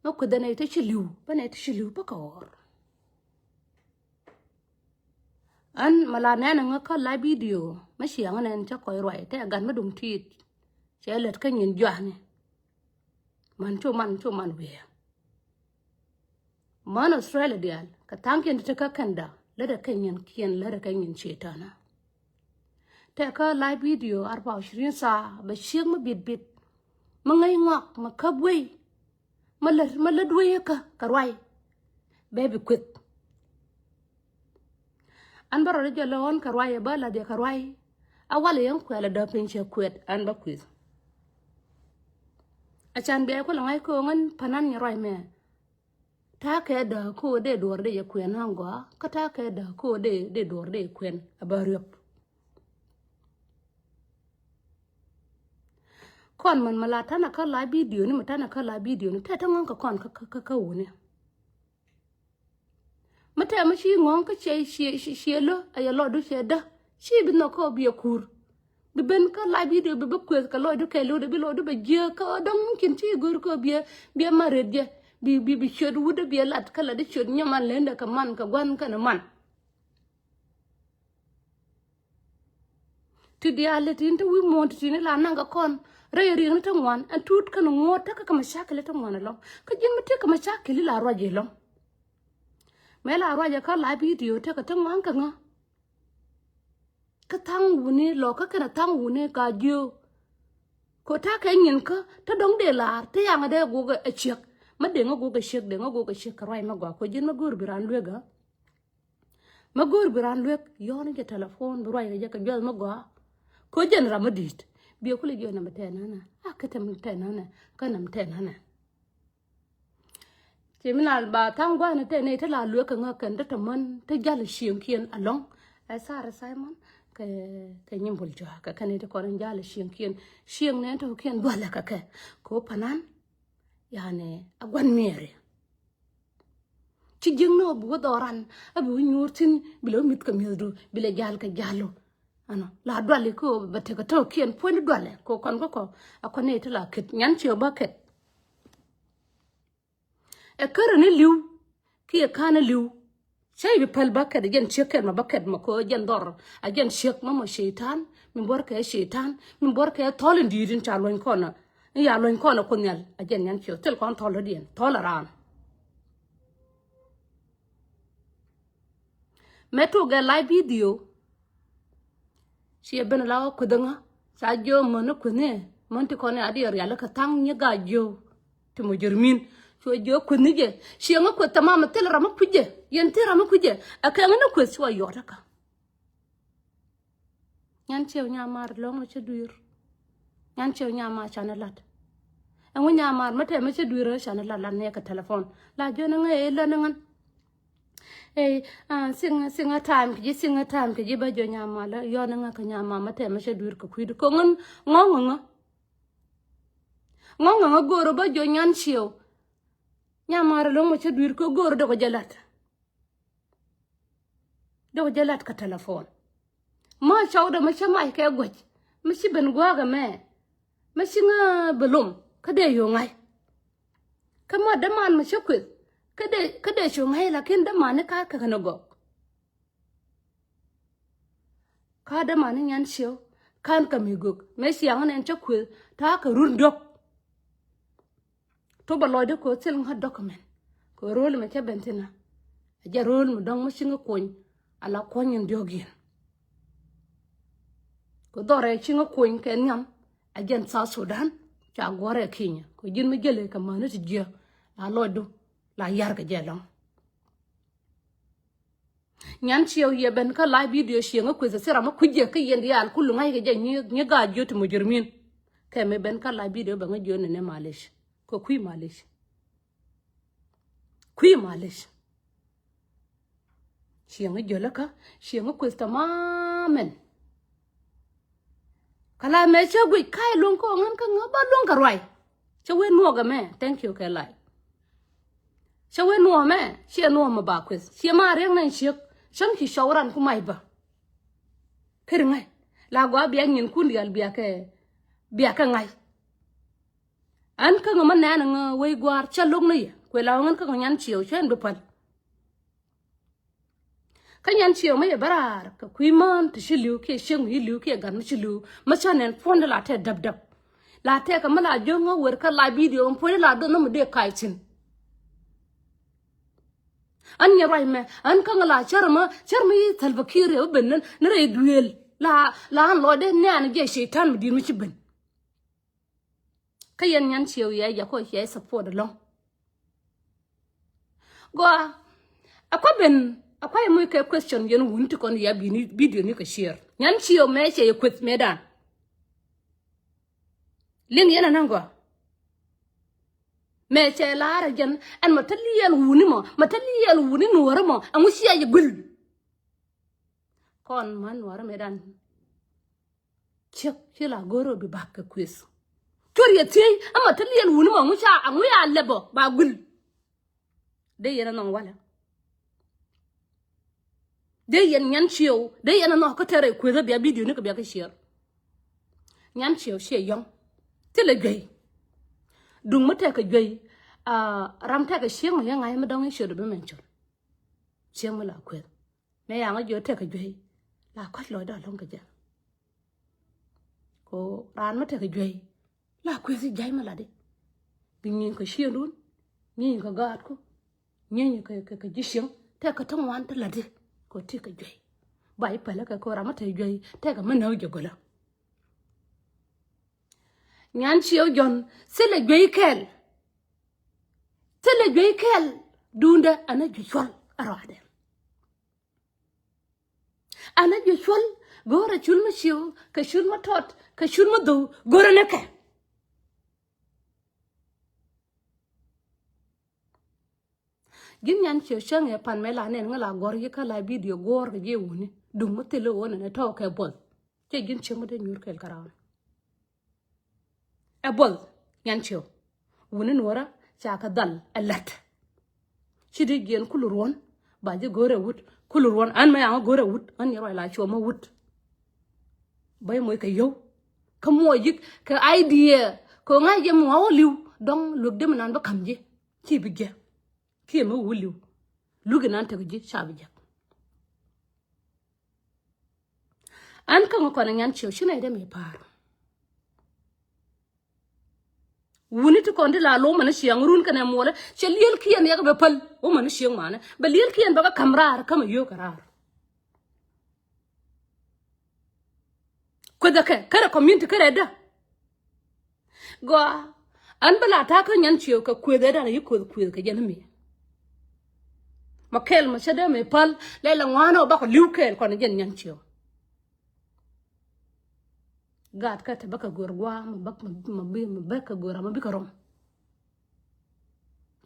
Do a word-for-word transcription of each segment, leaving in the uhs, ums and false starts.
Mä kueth ɛ nɛy te ci li̱w, bä nɛy te ci li̱w bä kɛ ɣɔr. Ɣän mɛ la nɛn ɛ ŋä kä la bidio mä ciaŋ nɛn cä kɔc ruac tɛ gat mä duŋ tiit. Cɛ lät kä nyin jua̱a̱ni. Man cu man cu man wiee. Män Australia diaal kɛ tha̱a̱ŋkiɛn ti te kä Canada lätdɛ kɛ nyin kiɛn lätdɛ kɛ nyin cietana. Tɛ kä live video arba wa ishirin saa bɛ ciek mä bit bit. Mä ŋäc ŋɔak mä käp wei. Mä lät mä lät wei kä kɛ ruac. Bɛ bi kueth. An bä rɔ di jɛ lɛ ɣɔn kɛ ruac ɛ bä lath yɛ kɛ ruac. A wal yɛn kuɛl a däp piny cɛ kuɛt an bä kueth. A can biac kulɛ ŋa̱c ko̱o̱ŋ ɛn panan nyɛ ruac mɛ. Ta̱a̱ kɛ däk ko̱o̱ dee duɔ̱ɔ̱r dee yɛ kuɛn an gɔaa kä ta̱a̱ kɛ däk ko̱o̱ dee dee duɔ̱ɔ̱r dee yɛ kuɛn a bä riöp. Kɔn män mɛ la ta̱nɛ kä la bidio ni mɛ ta̱nɛ kä la bidio ni tɛ te ŋɔ̱ŋ kɛ kɔn kä kä kä wuni. Mä tɛmɛ ci ŋɔ̱ŋ kä ciɛ ciɛ ciɛ lö a yɛ lɔdu ciɛ dä ci bi nhɔk kä biɛ kur. Bi ben kä la bidio bi bä kueth kɛ lɔdu kɛ lɔdu bi lɔdu bɛ jiɛ kä dɔŋ kin ci go̱r kä biɛ biɛ ma ret jɛ bi bi bi ciöt wut biɛ lat kä lat di ciöt nyɔman lendɛ kɛ man kɛ guan kɛn man. Ti diaal ti tin te wi̱i̱ muɔ̱ɔ̱n ti tin la naŋ kɛ kɔn rɛy riɛŋni te ŋuan ɛn tuut kɛn ŋuɔ̱ɔ̱t te kä kɛ mɛ cakili te ŋuan ɛlɔŋ kä ji̱n mi ti kɛ mɛ cakili la ruac ilɔŋ. Mëë la ruacɛ kä la bidio tekɛ ti ŋua̱ŋ kɛ ŋä. Kä tha̱a̱ŋ wuni lɔ kä kɛnɛ tha̱a̱ŋ wuni ka jiö. Ko ta̱a̱ kɛ nyin kä te dɔ̱ŋ dee la̱a̱r te yaŋ dee gukɛ ɛ ciek. Mä deŋä gukɛ ciek deŋä gukɛ ciek kɛ ruac mä gɔaa ko ji̱n mä go̱o̱r bi raan luekä. Mä go̱o̱r bi raan luek yɔ̱ɔ̱n jɛ telephone bi ruac kɛ jɛ kɛ juɔth mä gɔaa. Ko jɛn ram mä di̱i̱t biɛ kulɛ jiö nɛmɛ tɛn nänɛ a kä tɛm tɛn nänɛ kä nɛm tɛn nänɛ. Ci mi na ba tha̱a̱ŋ gua̱a̱n te nɛy te la lueek kɛ ŋäk kɛn te te män te jal cieŋkiɛn alɔ̱ŋ. Ɛ Sarah Simon kɛ kɛ nyimbul jua̱a̱k kɛ kɛn te kɔn in jal cieŋkiɛn cieŋ nɛn te kiɛn dualɛ kɛ kɛ kɛ wä panan. Yani a gua̱n miɛɛri. Ci jiäkni ɔ bi wä dhɔran a bi wä nyuur thi̱n bi lɛ wä mi̱th kɛ mi̱thdu bi lɛ jal kɛ jalu. Ɛnɔ la duali kä bɛ tekɛ tɔ̱kiɛn puɔ̱nydu duali kɛ kɔn kä kɔ. A kɔn nɛy ti la kɛt nyan ciɛ bä kɛt. Ɛ kärä ni li̱w kiɛ ka̱n ni li̱w. Cä i̱ bi päl bä kɛt ɛ jɛn ciek kɛt ma bä kɛt ma kɛ jɛn dhɔr. A jɛn ciek ma mɔ ceitan mi buɔr kɛ ceitan mi buɔr kɛ thɔl in di̱i̱t in ca luɔ̱ny kɔn. In ya luɔ̱ny kɔn ɛ kuoth nhial a jɛn nyan ciɛ thil kɔn thɔl rɔ̱diɛn thɔl a raan. Mɛ tuk gɛ live video. Ciɛ ben la wä kueth ŋä ca jiö män ni kueth ni män ti kɔn ni a diɛ rial kä thaŋ nyi ga jiö. Ti mɔ jɛr min cuɔ jiö kueth ni jɛ ciɛ ŋä kueth tamam thil ram mi kui̱ jɛ yɛn thil ram mi kui̱ jɛ. Ɛ kɛ ŋä ni kueth cuɔ yɔt kä. Nyan ciɛ nyamar lɔŋ mɛ cä dui̱r. Nyan ciɛ nyamar canɛ lat. Ɛŋu nyamar mɛ tɛ mɛ cä dui̱r canɛ lat lat ni kɛ telephone la jiö ni ŋä ɛ lön ni ŋän. Ey, ah, siŋ siŋ a time kɛ ji̱ siŋ a time kɛ ji̱ bä jiɔ nyama la yɔn ŋa kɛ nyama ma tɛmɛ cɛ duir kɛ kui̱du kɛ ŋän ŋɔŋ ŋa ŋa. Ŋɔŋ ŋa ŋa go̱o̱r bä jiɔ nyan ciɛw. Nyama rɛ lo̱ŋ ma cɛ duir kɛ go̱o̱r dɔk jɛ lat. Dɔk jɛ lat kɛ telephone. Ma cɔwdɛ ma cä mac kɛ gua̱c ma ci ben gua̱a̱k ɛmɛ. Ma ci ŋä bɛ lom kä dee yo̱o̱ ŋa̱c. Kä ma däman ma cä kueth kä dee kä dee cu ŋa̱c lakin däman ni ka̱a̱t kä kɛn ɛ gɔk. Ka̱a̱t däman ni nyan ciɛw ka̱n kä mi gök mëë ciaŋ nɛn cä kueth ta̱a̱ kɛ run diɔ̱k. Tobä lɔcdä kɛ thil ŋa̱t document kɛ ro̱l mɛ cä ben thi̱n ɛ jɛ ro̱l mi dɔ̱ŋ mi ci ŋä kuɔny. Ala kuɔny in diɔ̱k yɛn kɛ dhɔrɛ ci ŋä kuɔny kɛ nhiam. A jɛn South Sudan ca guɔrɛ Kenya kɛ ji̱n mi jälɛ kɛ mäni ti jiɛ la lɔcdu la yar kɛ jɛ lɔ̱ŋ. Nyan ciɛw yɛ ben kä live video ciɛ ŋä kueth thil ram mi kui̱ jɛ kä yɛn diaal kul ŋa̱c kɛ jɛ nyi gaa jiö ti mujrimin. Kɛ mi ben kä live video bɛ ŋä jiö nɛnɛ malish kɛ kui̱ malish. Kui̱ malish. Ciɛ ŋä jiö lä kä ciɛ ŋä kueth tamamen. Kä la mɛ cä guic ka̱ luɔ̱ŋ kä ŋän kä ŋä ba luɔ̱ŋ kɛ ruac. Cä wen nuɔɔk ɛmɛ thank you kɛ live. Cä wen nuɔɔk ɛmɛ ciɛ nuɔɔk mɛ ba kueth ciɛ ma riɛk nɛn ciek. Cäŋ ci cɔw ran ku mac bä. Kä ri ŋa̱c la gɔaa bia nyinkun diaal bia kɛ bia kɛ ŋa̱c. Ɛn kä ŋä mä nɛn ŋä wec gua̱a̱r cä lo̱k ni yɛ kuɛ la ɣän kä ŋä Nyan Ciɛw cä ɛn bi päl. Kä Nyan Ciɛw mä yɛ bä raar kɛ kui̱ mään ti ci li̱w kiɛ cieŋ mi ci li̱w kiɛ gat mi ci li̱w mä cä nɛn puɔ̱n di la tɛ däp däp. La tɛ kɛ mä la jiök ŋä wer kä la bidio ɛn puɔ̱n di la dho̱n ni mi dee ka̱c thi̱n. Ɛn nyɛ ruac mɛ ɛn kä ŋä la cär mä cär mä yi Salva Kiir rɛw ben ni rɛy duëël la la ɛn lɔcdɛ nɛɛn jɛ cɛy-tan mi di̱i̱t mi ci ben. Kä yɛn Nyan Ciɛw yɛ jɛ kɔ cɛ support ɛlɔ̱ŋ. Gɔaa. Ɛ kua ben ɛ kua yɛ moc kɛ question yɛn wun ti kɔn yɛ bi ni bidio ni kɛ share. Nyan Ciɛw mɛ cɛ yɛ kueth mɛ dan. Liŋ yɛn ɛnɛ gɔaa. Mɛ cɛ la̱r ɛ jɛn ɛn mɛ te liɛl wuni mɔ mɛ te liɛl wuni nuɔ̱ɔ̱rä mɔ ɛŋu ciɛ yɛ guil. Kɔn män nuɔ̱ɔ̱rä mɛ dan. Ciek ci la go̱r ɔ bi bak kɛ kueth. Cuɔr yɛ thiec ama te liɛl wuni ma ŋu ca aŋu ya lɛbɔ ba guil. Dee yɛn a nɔŋ walɛ. Dee yɛn Nyan Ciɛw dee yɛn a nɔk kä tɛrɛ kueth a bia bidio ni kɛ bia kɛ ciɛɛr. Nyan Ciɛw ciɛ yɔŋ. Thilɛ juey. Duŋ mi tɛkɛ juey. Ram tɛkɛ cieŋ mi yɛ ŋa̱c mi dɔŋ i̱ ciöt bi mɛn col. Cieŋ mi la kueth. Mëë yaŋä jiɔ tekɛ juey la kɔc lɔcdä alɔŋ kɛ jɛ. Ko raan mi tekɛ juey la kueth i̱ ja̱c mi latdi. Bi nyieny kɛ ciëŋdun, nyieny kɛ gaatku, nyieny kɛ kɛ ji̱ cieŋ tekɛ ti ŋuan ti latdi. Ko ti kɛ juey ba i̱ pälä kɛ ko ram mi tekɛ juey tekɛ mi näk jɛ gölä. Nyan Ciɛw Jɔ̱ɔ̱n thilɛ juey kɛl. Thilɛ juey kɛl. Duundɛ ɛn a juey cuɔl a rɔadɛ. Ɛn a juey cuɔl go̱o̱rɛ cul mi ciw kɛ cul mi tɔt kɛ cul mi dho̱w go̱o̱rɛ ni kɛ. Ji̱n Nyan Ciɛw cäŋ ɛ pan mɛ la nɛn ŋä la gɔ̱r yi kä la bidio guɔ̱ɔ̱r kɛ jiɛ wuni duŋ mi thil ɣöö nɛn ɛ tɔ̱ kɛ buɔth. Cɛ ji̱n cieŋ mi dee nyuur kɛɛl kä raan. Ɛ buɔth Nyan Ciɛw wuni nuɔ̱ɔ̱rä ca kɛ dhal ɛ la̱t. Ci di jiɛn kulu ruɔ̱n ba ji̱ go̱o̱rɛ wut kulu ruɔ̱n an mɛ yaŋä go̱o̱rɛ wut an yɛ ruac la cuɔmä wut. Bä yɛ moc kɛ yio̱w kä muɔc ji̱ kɛ idea kɛ ŋa̱c jɛ mua̱a̱ wä li̱w dɔ̱ŋ luek dee mi nan bä ka̱m ji̱. Ci bi jiäk kiɛ mi wä li̱w. Luki nan tek ji̱ ca bi jiäk. An kä ŋä kɔn ɛ Nyan Ciɛw ci nɛy dee mi pa̱a̱r. Wuni ti kɔn ti la lo̱w mani cieŋ run kɛnɛ muɔlɛ cɛ liel kiɛn yɛ kɛ bɛ päl wä mani cieŋ manɛ bɛ liel kiɛn bɛ kɛ ka̱m raar kä mɛ yio̱o̱kɛ raar. Kueth ɛ kɛ kärɛ community kärɛ dä. Gɔaa an bä la ta̱a̱ kä Nyan Ciɛw kɛ kueth ɛ dan yi kueth kueth kɛ jɛn mi. Ma kɛl ma cä dee mi päl lɛ la ŋuan ɔ bakɔ li̱w kɛɛl kɔn jɛn Nyan Ciɛw. Gaat kä te bä kɛ gör gua̱a̱ ma bä ma bi ma bä kɛ gör ama bikɛ rɔm.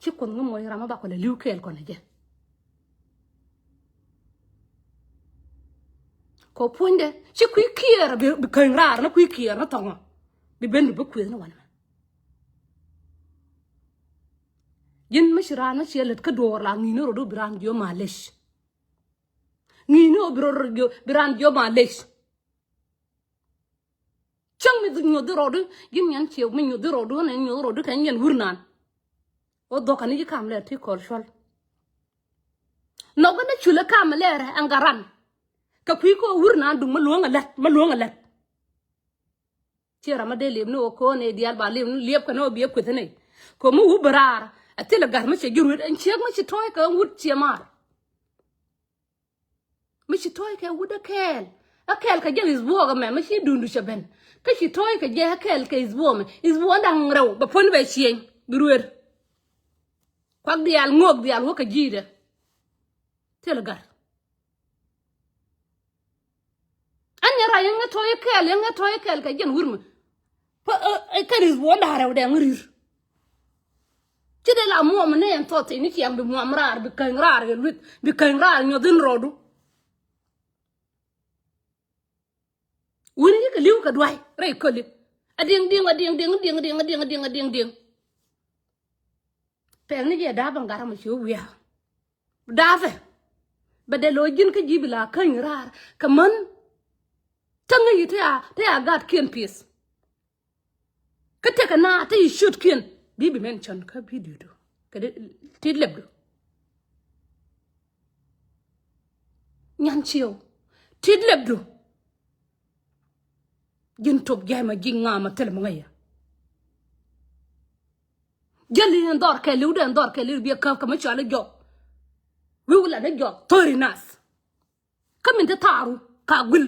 Ci kuoth ŋä muɔc ram a bakɔ lɛ li̱w kɛɛl kɔn ɛ jɛ. Kɔ puɔ̱nydɛ ci kui̱ kiɛɛr bi käny raar ni kui̱ kiɛɛr ni thɔŋɔ bi ben bi bi kuëth ni wanɛ. Ji̱n mi ci raan mi ciɛ lät kä duɔɔr la ŋi̱i̱ni rot bi raan jiɔ malec. Ŋi̱i̱ni ɔ bi rot jiɔ bi raan jiɔ malec. Cäŋ mi nyuɔth di rɔɔdu ji̱n Nyan Ciɛw mi nyuɔth di rɔɔdu ni nyuɔth rɔɔdu kɛ nyɛn wur nan. Ɔ dhɔk kani ji̱ kam lɛr ti kɔl cuɔl. Nɔk ni culɛ kam lɛr ɛn garan. Kɛ kui̱ kɔ wur nan duŋ ma luɔ̱ŋ a lät ma luɔ̱ŋ a lät. Ciɛ ram ma dee liep ni ɣöö ko̱o̱n ëë diaal ba liep ni liep kɛ ni ɣöö biɛ kueth ni. Kɛ mi wut bi raar a thilɛ gat mi cɛ ji̱ ruet ɛn ciek mi ci tɔ̱ɔ̱c kɛ wut ciɛ maar. Mi ci tɔ̱ɔ̱c kɛ wut ɛ kɛɛl ɛ kɛɛl kɛ jɛ isbuɔɔk ɛmɛ mi ci duundu cɛ ben. Kä ci tɔ̱ɔ̱c kɛ jɛ ɛ kɛɛl kɛ isbuɔɔk ɛmɛ isbuɔɔk da̱ŋ rɛw bɛ puɔ̱n bɛ cieŋ bi ruer. Kuak diaal ŋo̱o̱k diaal wä kɛ ji̱i̱dɛ. Thilɛ gat. Ɛn nyɛ ra yɛn ŋɛ tɔ̱ yɛ kɛɛl yɛn ŋɛ tɔ̱ yɛ kɛɛl kɛ jɛn wur mi. Pä ɛ kɛ ri̱th wä da̱rɛ wä dɛ ŋä ri̱r. Ci dee la muɔm ni ɛn thɔth thi̱n ni ciɛŋ bi muɔm raar bi käny raar yɛ lueth bi käny raar nyuɔth in rɔɔdu. Wuni yikɛ li̱w kɛ duay rɛy käli. A diŋ diŋ a diŋ diŋ diŋ diŋ diŋ diŋ diŋ diŋ. Pɛl ni jɛ da̱a̱p ɛn gat ram a ci wä wiaa. Da̱a̱pɛ bɛ dee lo̱c ji̱n kä ji̱ bi la käny raar kɛ män. Täŋä yi te a te a gatkiɛn pi̱eth. Tekɛ na te yi ciötkiɛn bi bi mention kä video du kɛ ti lɛpdu. Nyan Ciew, ti lɛpdu. Ji̱n top jiay ma ji̱ ŋa ma thil ma ŋäcä. Jäli ɛn dhɔr kɛɛliw dee ɛn dhɔr kɛɛliw biɛ käp kɛ mi cɔal i̱ jɔk. Wi̱i̱ wi̱i̱ lat ni jɔk thöri nath. Kä min te thaaru ka guil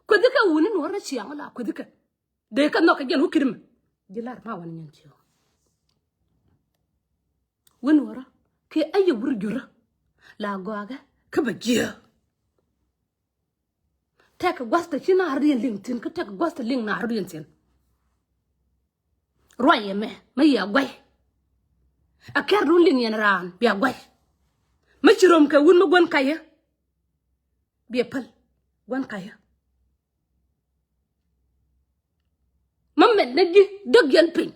kuethi kɛ wuni nuɔr ni ciaŋ la kuethi kɛ. Dee kɛ nhɔk kɛ jɛn wä kiri mi ji̱ lar ma wan Nyan Ciew. Wä nuɔrä kɛ a yɛ wur jurä la gɔakɛ kä bɛ jiääk. Tɛk gua̱th tɛ ci naardiɛn liŋ thi̱n kä tɛk gua̱th tɛ liŋ naardiɛn thi̱n. Ruac ɛmɛ mi yɛ guay. A kɛr dun liŋ yɛn raan bia guay. Mi ci rom kɛ wun mi guän kayä. Biɛ päl guän kayä. Mi mɛt ni ji̱ däk yɛn piny.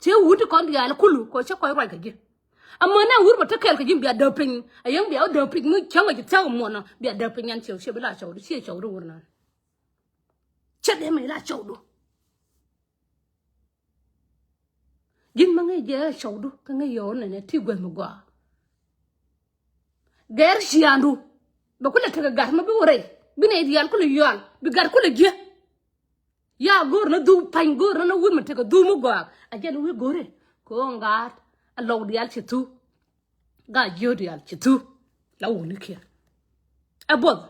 Ciɛ wut ti kɔn diaal kulu kɛ cä kɔc ruac kɛ ji̱. Amäni wur bä te kɛɛl kɛ ji̱ bia däk piny. A yäŋ bia wä däk piny mi cäŋ a ji̱ thia̱k muɔnɔ bia däk piny Nyan Ciew ciɛ bi la cɔwdu ciɛ cɔwdu wur nan. Cä dee mɛ la cɔwdu. Ji̱n ma ŋäc jɛ cɔwdu kä ŋäc yɔw nɛnɛ ti guäth mi gɔaa. Gɛr ciaŋdu bɛ kulɛ tekɛ gat ma bi wä rɛy bi nɛy diaal kulɛ yɔal bi gat kulɛ jiɛ. Ya go̱o̱r ni dhuk pa̱ny go̱o̱r ni wut mi tekɛ dhuk mi gɔaa. A jɛn wi̱i̱ go̱o̱ri kɛ ɣöö ŋa̱a̱t a lɔw diaal ci thuk. Ga jiö diaal ci thuk la wuni kiɛn. Ɛ buɔth.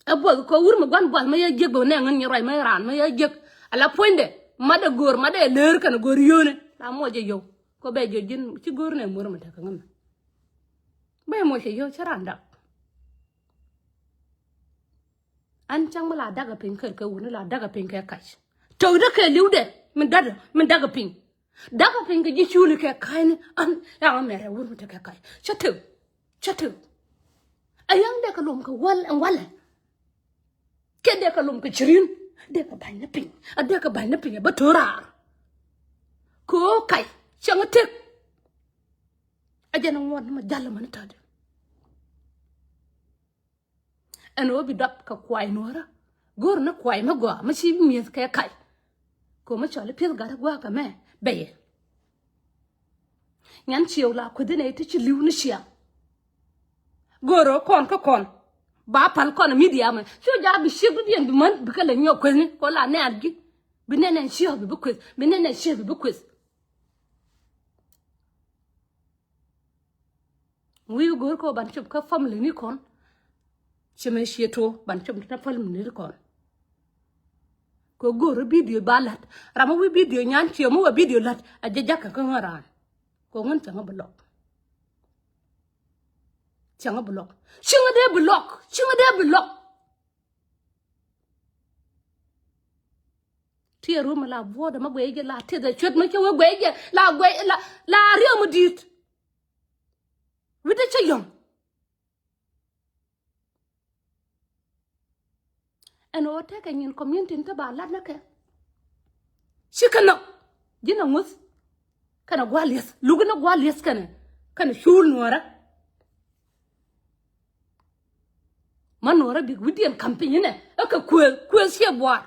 Ɛ buɔth kɛ wur mi gua̱n buath ma yɛ jiäk bä nɛ ŋän nyɛ ruac ma yɛ raan ma yɛ jiäk. Ala puɔ̱nydɛ matdɛ go̱o̱r matdɛ lëër kɛn go̱o̱r yio̱o̱ni la muɔc jɛ yio̱w. Kɛ bɛ jiö ji̱n ci go̱o̱r nɛ muɔr mi tekɛ ŋän. Bɛ muɔc jɛ yio̱w cä raan dak. An cäŋ mi la dakä piny kɛl kɛ wuni la dakä piny kɛ kac. Tɔkdä kɛ li̱wdɛ min da̱dä min dakä piny. Dakä piny kɛ ji̱ cuni kɛ ka̱cni an yaŋ mɛrɛ wur mi tekɛ kac cä tëk. Cä tëk. A yaŋ dee kɛ lom kɛ wäl ɛn walɛ. Kɛ dee kɛ lom kɛ cirin dee kɛ ba̱ny ni piny a dee kɛ ba̱ny ni piny a bä to̱ raar. Kɛ ɣöö kac cäŋ tëk. A jɛn a ŋuɔt ni ma jal ma ni tätdɛ. Ɛn ɣöö bi dɔp kɛ kuay nuɔ̱ɔ̱rä go̱o̱r ni kuay mi gɔaa mi ci mi̱eth kɛ kac. Ko̱ mi cɔl i̱ pi̱eth gat i̱ gua̱a̱k ɛmɛ bɛyɛ. Nyan Ciew la kueth inɛ ti ci li̱w ni ciaŋ. Go̱o̱r ɣöö kɔn kä kɔn ba pal kɔn midia mɛ cu jaak bi ciek dɔ̱diɛn bi män bikɛ lɛ nyɔk kuethni kɔn la nɛɛr ji̱. Bi nɛn ɛn ciek bi bi kueth bi nɛn ɛn ciek bi bi kueth. Wi̱i̱ go̱o̱r kɛ ban cop kä family ni kɔn. Cɛ mɛ ciɛ to ban cop kä family ni kɔn. Kɛ go̱o̱r video ba la̱t ram mi wi̱i̱ video Nyan Ciew mi wä video la̱t a jɛ jakä kä ŋä raan. Kɛ ŋän cäŋä bi lɔk. Cäŋä bi lɔk. Cäŋä dee bi lɔk. Cäŋä dee bi lɔk. Tiɛ rum la buɔdɛ ma guɛy jɛ la tiɛ dɛ cuet ma cɛ wä guɛy jɛ la guɛy la la riɛw ma di̱i̱t. Wi̱cdɛ cä yɔ̱ŋ. Ɛn ɣöö tekɛ nyin community ni te ba lat ni kɛ. Cikɛ nhɔk ji̱n a ŋuth. Kɛnɛ gua̱a̱r li̱eth luk inɛ gua̱a̱r li̱eth kɛnɛ kɛnɛ cuul nuɔ̱ɔ̱rä. Ma nuɔ̱ɔ̱rä bik wi̱cdiɛn ka̱m piny inɛ ɛ kɛ kuëëth kuëëth ciɛ buaar.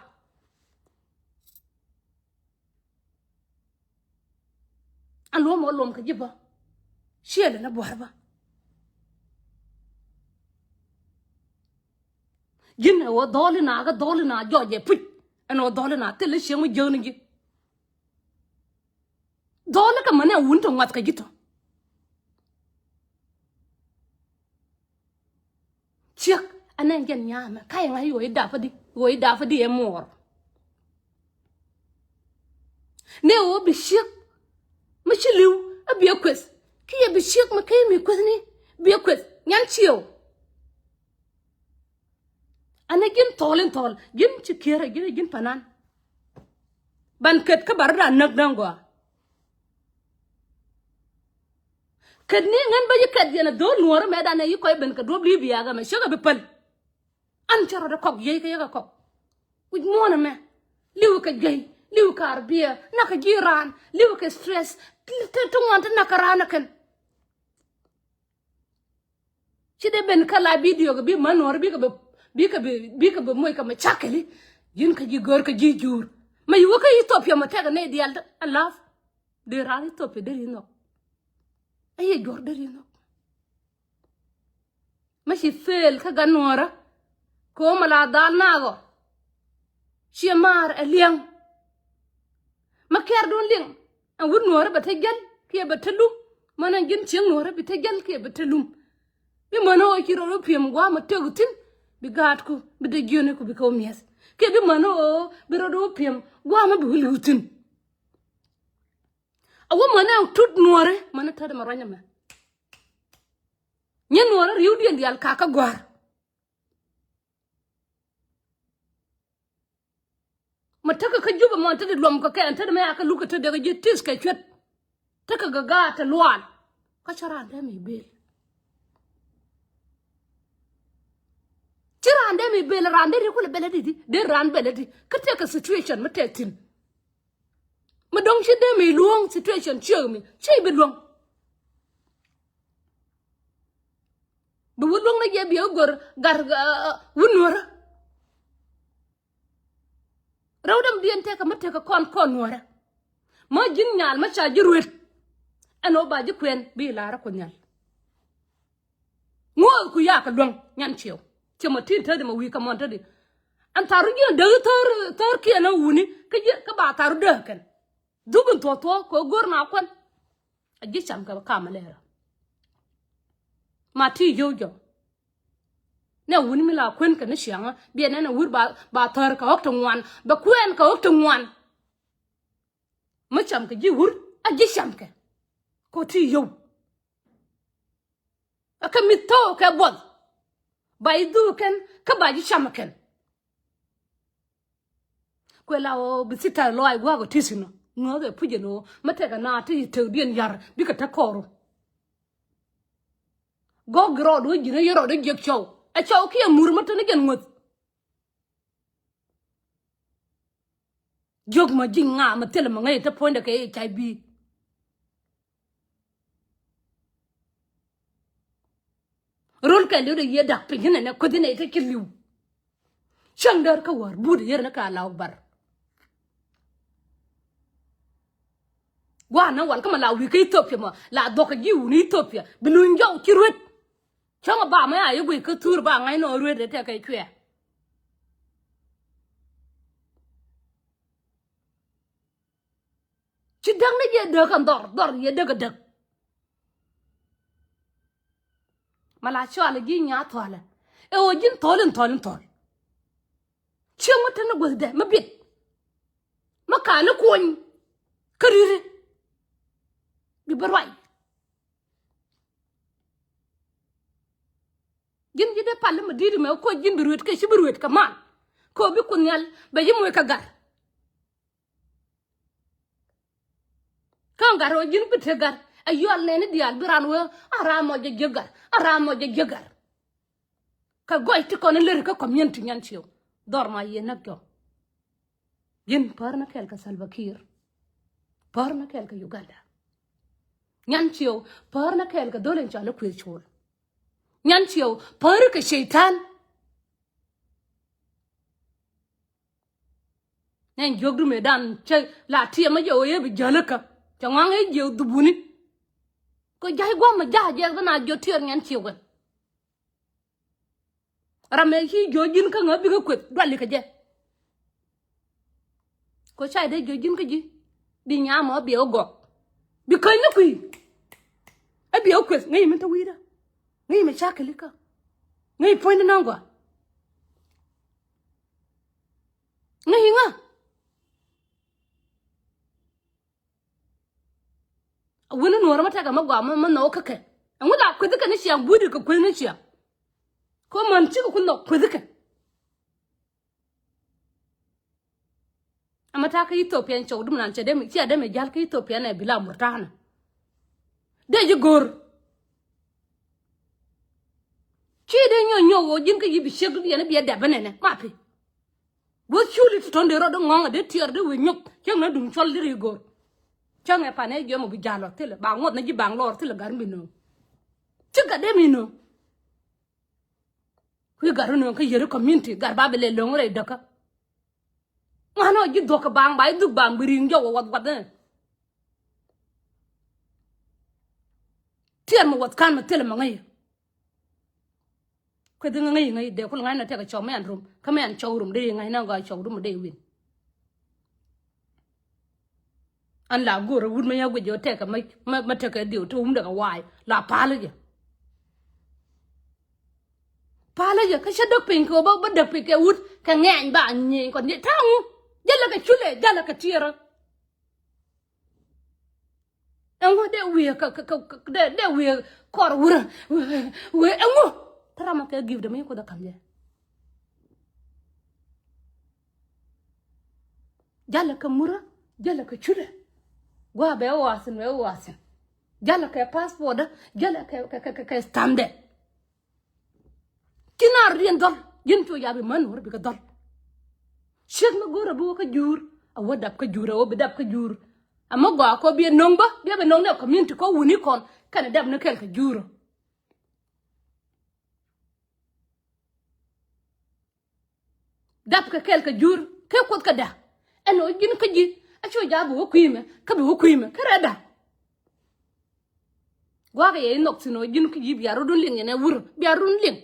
An luɔ̱m ɔ luɔm kɛ ji̱ bä. Ciɛ lɛ ni bua̱r bä. Ji̱n ɛ wä dhɔl ina kä dhɔl ina jɔc ɛ puc. Ɛn wä dhɔl ina thil i̱ cieŋ mi jiäk ni ji̱. Dhɔl ikɛ män ɛ wun tɔ ŋuath kɛ ji̱ tɔ. Ciek anɛ jɛn nyaamɛ ka̱ yɛ ŋa̱c ɣöö i̱ dap i̱di ɣöö i̱ dap i̱di ɛ muɔɔr. Ni ɣöö bi ciek mi ci li̱w a biɛ kueth ki yɛ bi ciek mi key mi kuethni biɛ kueth Nyan Ciew. Anɛ ji̱n thɔɔl in thɔɔl ji̱n ci kier a ji̱n a ji̱n panan. Ban ket kä bar ran näk näŋ gɔaa. Ket ni ŋän bä yi ket yɛn a dho̱o̱l nuɔ̱ɔ̱rä mɛ dan ɛ yi kɔc ben kɛ duɔ̱p li̱i̱p yakä mɛ ciek a bi päl. An cä rɔt ɛ kɔk yiey kä yäk a kɔk. Wi̱c muɔ̱ɔ̱n ɛmɛ li̱w kɛ juey li̱w kɛ arbiɛ nak kɛ ji̱ raan li̱w kɛ stress. Te te ŋuan te nak kɛ raan ɛ kɛn. Ci dee ben kä la video kɛ bi män nuɔ̱ɔ̱r bikɛ bi bikɛ bi bikɛ bi moc kɛ mɛ cakɛli. Ji̱n kä ji̱ gör kä ji̱ jur. Ma yi wä kä Ethiopia ma tɛk ni dial ɛ laf. Dee raan Ethiopia deri nhɔk. Ɛ yɛ juɔr deri nhɔk. Ma ci fail kä gan nuɔrä. Kɛ ɣöö ma la dhal naagɔ. Ciɛ maar ɛ liɛŋ. Ma kɛɛr duun liŋ. Ɛn wut nuɔrä bɛ te jäl kiɛ bɛ te lum. Mɛn ɛn ji̱n cieŋ nuɔrä bi te jäl kiɛ bɛ te lum. Bi män ɣöö ci rɔ rɔ piɛm gua̱a̱m ɛ tëk thi̱n. Bi gaatku bi dee jiöniku bi kɛ wä mi̱eth. Kiɛ bi män ɣöö bi rɔ rɔ piɛm gua̱a̱m ɛ bi wä li̱w thi̱n. A wä män ɛ tut nuɔrä män ɛ tätdɛ mɛ ruany ɛmɛ. Nyɛ nuɔrä ri̱wdiɛn diaal kakä gɔ̱a̱r. Ma tekɛ kä Jubɛ mɔ, tekɛ luɔm kɛ kɛn, tekɛ mɛ a kä luk kɛ tekɛ dee kɛ ji̱ tis kɛ cuet. Tekɛ kɛ gaat te lual. Kä cä raan dee mi bel. Ci raan dee mi bel, raan dee ri kulɛ bɛl adi di, dee raan bɛl adi. Kä tekɛ situation mi tɛk thi̱n. Mi dɔ̱ŋ ci dee mi luɔ̱ŋ situation ciek mi, ci bi luɔ̱ŋ. Bi wä luäŋ ni jɛ bi ɛ gör gar, uh, wä nuɔrä. Rɛw däm diɛn tekɛ mi tekɛ kɔn kɔn nuɔrä. Ma ji̱n nyal ma ca ji̱ ruet. Ɛn ɣöö ba ji̱ kuɛn bi lar ku nhial. Ŋuɔth ku yakɛ luäŋ nyan ciɛw. Cɛ ma tin tädi ma wi̱i̱ kɛ mɔn tädi. Ɛn thar ji̱n däk thär, thär kiɛn a wuni kä ji̱ kä ba thar däk kɛn. Dhuk in thuɔ̱k thuɔ̱k kɛ gör na kuän. A ji̱ cam kɛ kam a lɛrä. Ma ti yio̱w jɔ. Nɛ wuni mi la kuën kɛ ni ciaŋä biɛ nɛn a wur ba, ba thär kɛ ɣɔk ti ŋuan. Bɛ kuɛn kɛ ɣɔk ti ŋuan. Mi cam kɛ ji̱ wur a ji̱ cam kɛ. Kɛ ti yio̱w. Ɛ kɛ mi thok kɛ buɔth. Ba ji̱ dhuk kɛn kä ba ji̱ cam kɛn. Kuɛ la ɣöö bi thita lɔaac gua̱a̱k ɔ ti thi̱n ɔ ŋäth ɛ puc ɛn ɣöö mi tekɛ naath ti tekdiɛn ya̱r bikɛ te kɔɔru. Gɔ̱k rɔɔd wee ji̱n ɛ yɛ rɔɔd ɛ jiäk cɔw ɛ cɔw kiɛ mur mi te ni jɛn ŋuäth. Jiök ma ji̱ ŋa mi thilɛ ma ŋäc te puɔ̱nydɛ kɛ H I V. Rol kɛ li̱w dee yiëë da̱k piny nɛnɛ kueth inɛ ite ci li̱w. Cäŋ däär kä wäär but yɛr ni ka Allahu Akbar. Gua̱a̱r na wal kä ma la wi̱i̱ kä Ethiopia ma la dhuɔ̱k kɛ ji̱ wuni Ethiopia bi luny jɔw ci ruet. Cäŋ a ba ma ya yɛ guic kä thuur ba ŋa̱c nɔ ruet dee tɛk kɛ cuɛ. Ci däk ni jɛ däk kɛ dhɔr, dhɔr yɛ däk kɛ däk. Ma la cɔal ji̱ nya thualɛ. Ɛ ɣöö ji̱n thɔl in thɔl in thɔl. Cieŋ mi te ni guäthdɛ mi bit. Mi ka̱n ni kuɔny. Kä ri̱ri. Bi bi ruac. Ji̱n ji̱ dee pal mi di̱i̱t mɛ koc ji̱n bi ruet kɛ ci bi ruet kɛ man. Kɛ ɣöö bi Kuoth Nhial bɛ ji̱ moc kɛ gar. Kä gat rɔ ji̱n bi te gat ɛ yual nɛni diaal bi ran wee a ram mɔ jɛ jiäk gat a ram mɔ jɛ jiäk gat. Kɛ gɔc ti kɔn in lär kä community nyan ciëw dhɔr ma yiëë näk jɔ. Ji̱n päär ni kɛɛl kɛ Salva Kiir. Päär ni kɛɛl kɛ Uganda. Nyan ciëw päär ni kɛɛl kɛ dhol in cɔal i̱ Kuëth Cuɔl. Nyan ciëw päär kɛ Cɛytan. Nɛn jiök du mëëdan cɛ la tiɛmä jɛ ɣöö yee bi jäl ikä. Cɛ ŋɔaŋ ëë jiök dhubuni. Kɛ ja̱c gua̱a̱m mi ja̱a̱c jɛ bi na jiök tiɛɛr nyan ciëk wɛl. Ram mëë ci jiök ji̱n kä ŋäk bikɛ kueth duali kɛ jɛ. Kɛ ca dee jiök ji̱n kä ji̱ bi nyam ɔ biɛ wä gɔk. Bi käny ni kui̱. Ɛ biɛ wä kueth ŋäc mi te wi̱i̱dä. Ŋäc mi cakɛ likä. Ŋäc puɔ̱ny ni naŋ gɔaa. Ŋäc iŋa. A wen ni nuɔrä ma tɛkɛ ma gɔaa ma nhɔk kä kɛ. Ɛŋu la kueth kɛ ni ciaŋ buɔ̱di kɛ kueth ni ciaŋ. Kɛ män cikɛ ku nhɔk kueth kɛ. Ama ta̱a̱ kä Ethiopia in cɔw dum nan cɛ dee mi cia dee mi jal kä Ethiopia nɛ bi la murta̱a̱nä. Dee ji̱ go̱r. Ci dee nyɔk nyɔk ɣöö ji̱n kä yi̱ bi ciek dee yɛn bi ɛ dɛp bi nɛnɛ ma pi. Guäth culi ti tɔ̱n dee rɔ dee ŋɔ̱ŋ a dee tiɛɛr dee wee nyop cäŋ na duŋ cuɔl dee ri go̱r. Cäŋ ɛ pan ɛ jiɔm ɔ bi ja̱l ɔ thilɛ ba ŋuɔth na ji̱ baŋ lɔɔr thilɛ gar mi nööŋ. Ci gat dee mi nööŋ. Kui̱ gat rɔ nööŋ kä yeri community gat ba bi lɛ lo̱ŋ rɛy däkä. Ŋa̱n ɔ ji̱ dhuɔ̱k kɛ baaŋ ba ji̱ dhuk baaŋ bi ri̱i̱ŋ jɔk wä wath wath. Tiɛɛr mi wath ka̱n mi thilɛ mi ŋäc. Kueth ŋäc ŋäc dee kul ŋa̱c na tɛk cɔk mɛ an rum kä mɛ an cɔk rum dee ŋa̱c na gɔaa cɔk rum dee win. An la go̱o̱r wut mɛ ya guic jɛ tɛk kɛ mɛ mɛ tɛk kɛ diw te wum dee kɛ wa̱a̱y la pa̱a̱l jɛ. Pa̱a̱l jɛ kä cä däk piny kɛ wä bä däk piny kɛ wut kɛ ŋɛny ba nyieny kɔn jɛ ta̱a̱ ŋu. Jälɛ kɛ culɛ jälɛ kɛ tiɛɛrä. Ɛŋu dee wiee kä kä kä dee dee wiee kɔr wurä. Wiee ɛŋu. Te ram a kɛ gift dee mi kuoth a kam jɛ. Jalɛ kɛ murä jalɛ kɛ culɛ. Gua̱a̱ bɛ wasin bɛ wasin. Jalɛ kɛ passport dä jalɛ kɛ kɛ kɛ kɛ stamp dɛ. Ci nar diɛn dhɔl ji̱n cu yabi män wär bikɛ dhɔl. Ciek mi go̱o̱rä bi wä kä juur a wä dap kä juur a wä bi dap kä juur. A mi gɔaa kɔ biɛ no̱ŋ bä biɛ bɛ no̱ŋ ni a community kɔ wuni kɔn kɛnɛ dap ni kɛl kä juur. Dap kɛ kɛl kä juur kɛ kuoth kä da. Ɛn ɔ ji̱n kä ji̱ a cu jabi wä kui̱mɛ kä bi wä kui̱mɛ kä rɛda. Gua̱a̱k yɛ inhok thi̱n ɔ ji̱n kä ji̱ bia rot wun liŋ yɛn ɛ wur bia rot wun liŋ.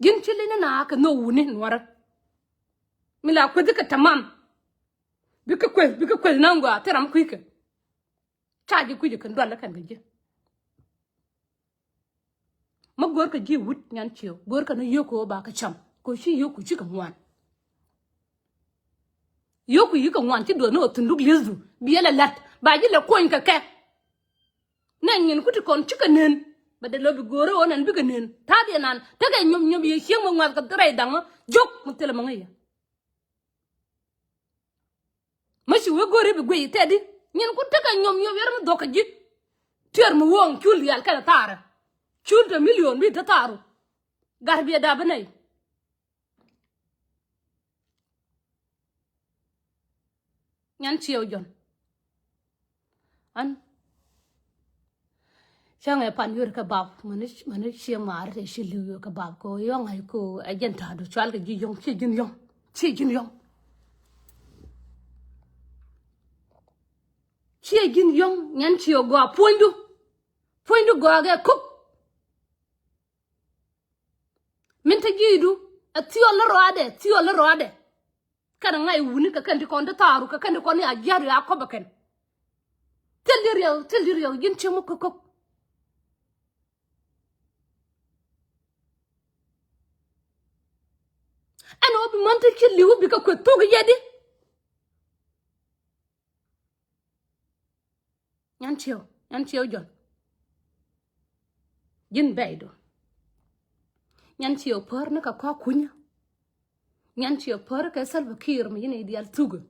Ji̱n ci li̱n na kɛ nhok wuni nuɔrä. Mi la kueth kɛ tamam. Bikɛ kueth bikɛ kueth na ŋuaa thil ram kui̱kɛ. Ca ji̱ kui̱cɛ kɛn dual kɛn kɛ ji̱. Ma go̱o̱rkɛ ji̱ wut nyan ciëw go̱o̱rkɛ ni yio̱k kɛ ɣöö ba kɛ cam kɛ ɣöö ci yio̱k ku cikɛ ŋuan. Yio̱k ku yikɛ ŋuan ci duɔth ni ɣöö thunduk li̱ethdu biɛ lɛ la̱t ba ji̱ lɛ kuɔny kɛ kɛ. Nɛ nyin ku ti kɔn cikɛ nen bɛ dee lɔ bi go̱o̱rɛ ɣöö nɛn bikɛ nen ta̱a̱diɛn nan tekɛ nyop nyop yɛ cieŋ mi ŋuath kɛ rɛy da̱ŋä jiök mi thilɛ mi ŋäc yɛ. Mä ci wee go̱ri bi guiy tɛt di nyin ku tekɛ nyom nyom yɛr mi dhuɔ̱k kɛ ji̱. Tiɛɛr mi wo̱o̱ŋ cul diaal kɛnɛ thaarä. Cul te million bi te thaaru. Gat biɛ dap bi nɛy. Nyan ciɛw jɔn. An cäŋɛ pan yör kɛ bap mäni mäni ciɛ ŋmaar te ci li̱w yör kɛ bap kɛ yɔ̱ŋ ay kɛ ɛ jɛn ta̱a̱du cual kɛ ji̱ yɔ̱ŋ ciɛ ji̱n yɔ̱ŋ ciɛ ji̱n yɔ̱ŋ. Ciɛ ji̱n yɔ̱ŋ nyan ciɛ gɔaa puɔ̱nydu. Puɔ̱nydu gɔaa kɛ kuk. Min te ji̱i̱du ɛ thiɔl ni rɔadɛ thiɔl ni rɔadɛ. Kɛn ŋa̱c wuni kɛ kɛn ti kɔn ti thaaru kɛ kɛn ti kɔn ni a jia̱t ri a kɔpɛ kɛn. Thil di riɛk thil di riɛk ji̱n cieŋ mi kökök. Ɛn ɣöö bi män ti ci li̱w bikɛ kueth thok yɛt di. Nyan ciëw nyan ciëw jɔn. Ji̱n bɛydu. Nyan ciëw pär ni kɛ kɔ̱a̱k kunyä. Nyan ciëw pär kɛ Salva Kiir mi ji̱n i̱ diaal thukä.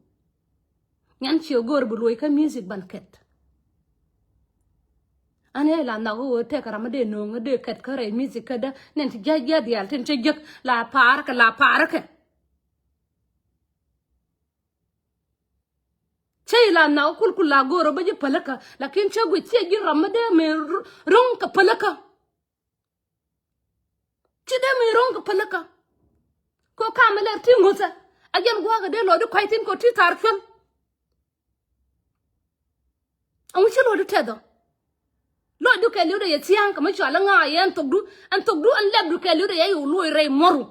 Nyan ciëw go̱o̱r bi luɔc kä music ban kɛt. An ɛ la nhɔk i̱ ɣöö tɛk ram mi dee no̱o̱ŋ i̱ dee kɛt kä rɛy music kädä nɛn ti jia̱ jia̱ diaal tin cä jiäk la pa̱a̱r kɛ la pa̱a̱r kɛ. Cä ila nhak kulkul la go̱o̱r ɔ bä ji̱ päläkä. Lakin cä guic ciɛ ji̱ ram mi dee mi ro̱ŋ kɛ päläkä. Ci dee mi ro̱ŋ kɛ päläkä. Kɛ ɣöö kam mi lɛr ti ŋuthɛ a jɛn gua̱a̱k ɛ dee lɔɔdi kua̱c thi̱n kɛ ɣöö ti thaar cuäl. Ɛŋu ci lɔcdu tɛth ɔ? Lɔcdu kɛɛliwdɛ yɛ thia̱a̱ŋ kɛ mi cɔal iŋa yɛ ɛn thokdu ɛn thokdu ɛn lɛpdu kɛɛliwdɛ yɛ yo̱o̱ luɔc rɛy muɔ̱ru.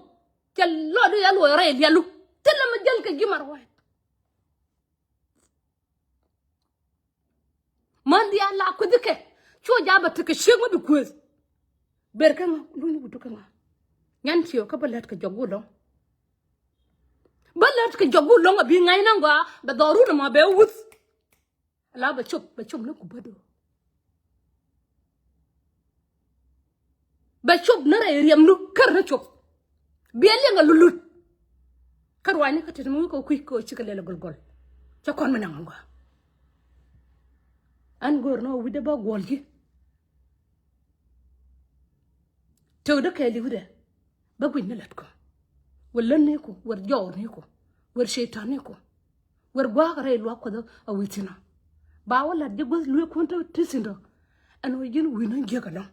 Cɛ lɔcdu yɛ luɔc rɛy lialu. Thilɛ mi jäl kɛ ji̱ mar wa̱a̱t. Män diaal la kui̱dhi kɛ cu ja̱a̱ bɛ tekɛ ciek mi bi kueth. Ber kä ŋa luny wutdu kä ŋa? Nyan ciëë kä bä lät kɛ jɔk wulɔ̱ŋ. Bä lät kɛ jɔk wulɔ̱ŋ a bi ŋa̱c nä gɔaa bɛ dhɔrun ɛmɔ bɛ wuth. La bɛ cop bɛ cop ni ku bädu. Bɛ cop ni rɛy riɛmdu kär ni cop. Biɛ liɛŋ a lulut. Kä ruacni kä tet mi wi̱i̱ kɛ kui̱ kɛ cikɛ lɛl a gɔlgɔl. Cɛ kɔn mi naŋ a gɔaa. An go̱o̱r ni wä wi̱cdɛ bä guɔl ji̱. Tëkdä kɛɛliwdɛ bä guic ni lätkɔ. Wër lätniku, wër jɔwrniku, wër cɛytaniku, wër gua̱a̱k rɛy luaak kuɔth a wi̱i̱ thi̱n ɔ. Ba wä la̱t ji̱ guäth lueekkun ti thi̱n ɔ. Ɛn ɣöö ji̱n wi̱i̱n ɣän jiäk ɛlɔ̱ŋ.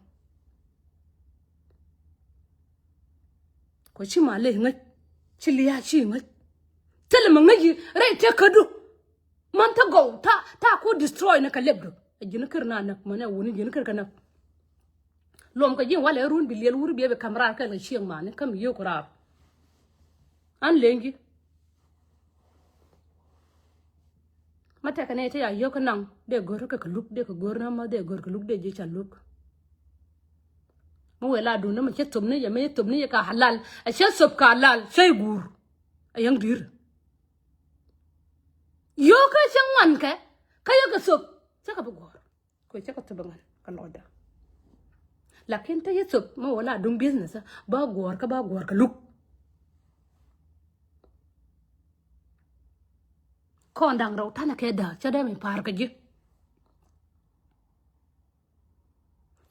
Kɔ ci ma ley ŋäc. Ci lia̱a̱ ci ŋäc. Thilɛ mi ŋäc yi rɛy tëkädu. Man te gɔw ta ta ku destroy ni kɛ lɛpdu. Ɛ ji̱n kär na näk mɛn ɛ wuni ji̱n kär kɛ näk. Luɔm kɛ ji̱ walɛ run bi liɛl wur biɛ bi ka̱m raar kɛl kɛ cieŋ mani käm yio̱k raar. An leŋ ji̱. Ma tɛkɛ nɛy ti ya yio̱k kä naŋ dee go̱r kɛ kɛ luk dee kɛ go̱r na ma dee go̱r kɛ luk dee ji̱ ca luk. Mi wee la duundä mi cä thopni yɛ mi thopni yɛ ka halal. Ɛ cä thop ka halal cä i̱ guur. Ɛ yäŋ di̱i̱r. Yio̱o̱kä cä ŋuan kɛ kä yɛ kɛ thop cä kɛ bi guɔ̱ɔ̱r. Kɛ cä kɛ thop ɛ ŋuan kɛ lɔcdä. Lakin te yɛ thop mi wä la duŋ business ba guɔ̱ɔ̱r kä ba guɔ̱ɔ̱r kɛ luk. Kɔn da̱ŋ rɛw tanɛ kɛ da̱a̱k cä dee mi pa̱a̱r kɛ ji̱.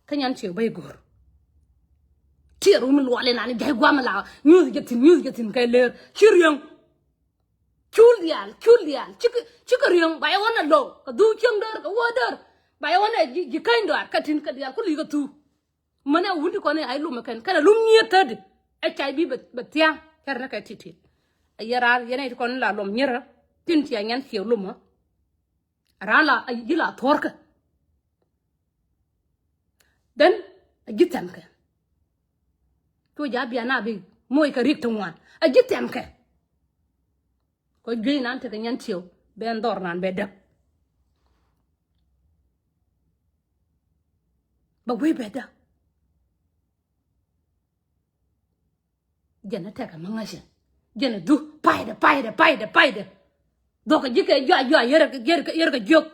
Kä nyan ciɛ bä i̱ go̱r. Tiɛɛr wumi luɔli nani jay guam la nyuth jɛ thin nyuth jɛ thin kɛ lër ci riɛŋ. Cul diaal cul diaal cikɛ cikɛ riɛŋ ba yɛ wä na low kɛ dhuk cieŋ dör kɛ wä dör. Ba yɛ wä na ji̱ ji̱ käny dɔaar kɛ tin kɛ diaal ku li̱i̱ kɛ thuk. Mänɛ wun ti kɔn i̱ ay lum ɛ kɛn kɛn a lum nyier tädi. Ɛ cay bi bɛ thia̱a̱ŋ cär ni kɛ ti̱ti̱. Ɛ yɛ raar yɛn ɛ ti kɔn in la luɔm nyierä tin ciɛ nyan ciɛ lumä. Raan la a ji̱ la thuɔ̱rkä. Then a ji̱ thɛmkɛ. Cu ja̱ bian a bi moc kɛ rik ti ŋuan a ji̱ thɛmkɛ. Kɔ juey nan tekɛ nyan ciëw ben dhɔr nan bɛ däk. Bɛ wee bɛ däk. Jɛn a tɛkɛ mi ŋäcɛ jɛn a dhuk paydɛ paydɛ paydɛ paydɛ. Dhɔkɛ ji̱ kɛ juac juac yɛrɛ yɛrɛ yɛrɛ kɛ jiök.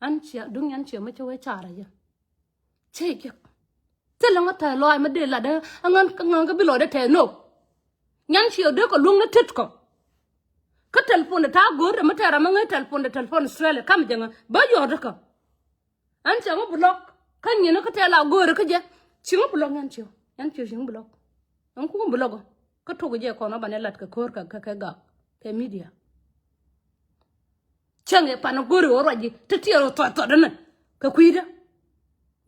An ciɛ duŋ yan ciɛ mi cɛ wee carɛ jɛ. Cɛ jiäk. Thilɛ ŋä tɛɛ lɔaac mi dee lat ɛ ŋän ŋän kä bi lɔɔdɛ tɛɛ nook. Nyan ciɛ dee kɛ luäŋ ni tet kɔ. Kä tɛlpon de ta̱a̱ go̱o̱r de mi tɛɛ ram mi ŋäc tɛlpon de tɛlpon Australia kam jɛ ŋä bä yɔɔt kä. An cɛ ŋä block kä nyin kä tɛɛ la go̱o̱r kä jɛ. Ci ŋä block nyan ciɛ nyan ciɛ ci ŋä block. Ɛn ku ŋä block kä tok jɛ kɔn ɔ banɛ lat kɛ ko̱o̱r kɛ kɛ gak kɛ media. Cäŋ ɛ pan go̱ri ɣöö ruac ji̱ ti tiɛɛr ɣöö thuɔt thuɔt ɛnɛ kɛ kui̱dä.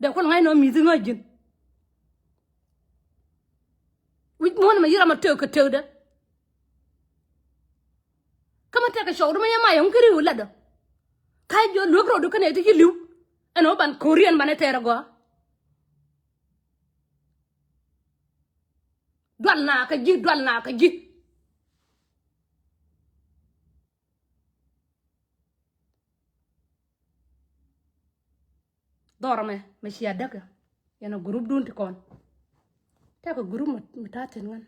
Dee kuɔl ŋa̱c nɔ mi̱thi ŋa̱c ji̱n. Wi̱c muɔ̱n ɛmɛ yi̱ ram ɛ tëëk kɛ tëëkdä. Kä mi tɛkɛ cɔwdu mi yɛ mac ɛŋu kɛ ri̱w latdä. Ka̱c jiɔ luek rɔɔdu kɛnɛ ti ci li̱w ɛn ɣöö ban ko̱riɛn banɛ tɛɛr ɛ gɔaa. Dual na kä ji̱ dual na kä ji̱. Dhɔr mɛ mɛ cia däkä. Yɛn a group dun ti kɔn. Tɛk a group mɛ ta̱a̱ thin ŋän.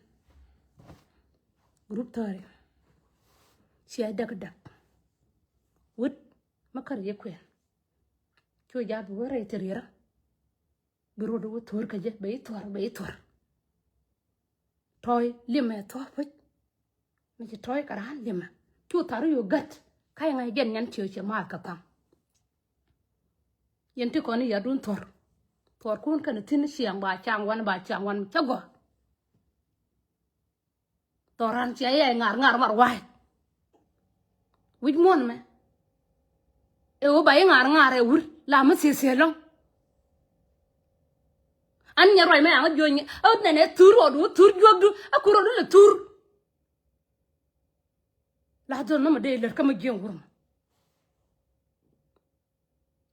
Group thɔri cia däk däk. Wut mɛ kär yɛ kuɛn. Cu jath wä rɛy ti riɛrä. Bi rot wä thuɔr kä jɛ bɛ i̱ thuɔr bɛ i̱ thuɔr. Tɔy limɛ thuɔr puc. Mi ci tɔy kɛ raan limɛ cu thar yu gät. Ka̱c ŋa̱c jɛn nyan ciö ciɛ maath kɛ ka̱m. Yɛn ti kɔn i̱ yadun thuɔr. Thuɔr kun kɛn thi̱n ciɛŋ ba caŋ wan ba caŋ wan cä gɔaa. Thɔran cia yɛ ŋa̱r ŋa̱r mar wa̱a̱c. Wi̱c muɔ̱n mɛ. Ɛ ɣöö ba i̱ ŋa̱r ŋa̱r ɛ wur la mi thieth thieth lɔ̱ŋ. An nyɛ ruac mɛ aŋä juɔ̱ny ɛ nɛnɛ thur ɣɔdu thur juɔ̱kdu ɛ kur ɣɔdu lɛ thur. La dhɔl nɔmɔ dee lät kä mi jiɛŋ wur mɔ.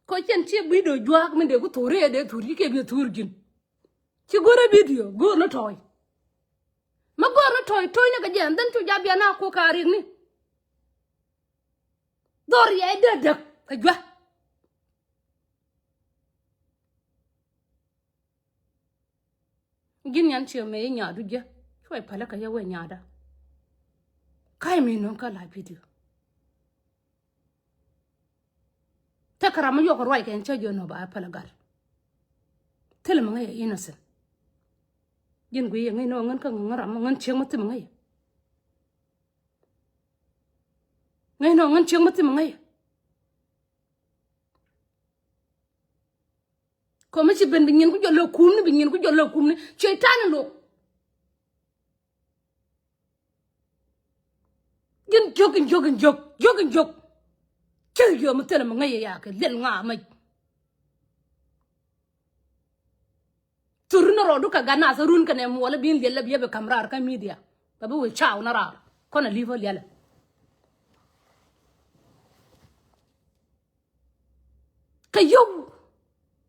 Kɔ cɛn ciɛ bidio juaak min dee ku thor i̱ ɛ dee thur ci kɛ biɛ thur ji̱n. Ci go̱rɛ bidio go̱o̱r ni tɔɔy. Mi go̱o̱r ni tɔɔy to̱cnɛ kɛ jɛ and then cu jabian a ku ka riɛkni. Dhɔr yɛ dee däk kɛ jua̱. Ji̱n nyan ciɛ mëë i̱ nyaadu jiɛ cuɔy pälä kɛ yɛ wee nyaada. Ka̱c mi nöŋ kä la bidio. Tekɛ ram mi yuɔk ruac kɛ ɛn cä jiɔ nɔ ba pälä gat. Thilɛ mi ŋäc ɛ innocent. Ji̱n guiy yɛ ŋäc nɔ ŋän kä ŋän ram ŋän ciek mi thimɛ ŋäc. Ŋäc nɔ ŋän ciek mi thimɛ ŋäc. Kɔ mi ci ben bi nyin ku jɔl lɛ kumni bi nyin ku jɔl lɛ kumni. Cɛytan in lok. Ji̱n jiök in jiök in jiök jiök in jiök. Cä yio̱o̱ mi thilɛ mi ŋäc yɛ yakɛ liɛl ŋa̱a̱ mec. Run rɔɔdu kɛ gat nath run kɛnɛ muɔlä bin liɛl lɛ biɛ bi ka̱m raar kä media. Bɛ bi wee caw na raar kɔn a li̱p ɔ liɛlɛ. Kɛ yio̱w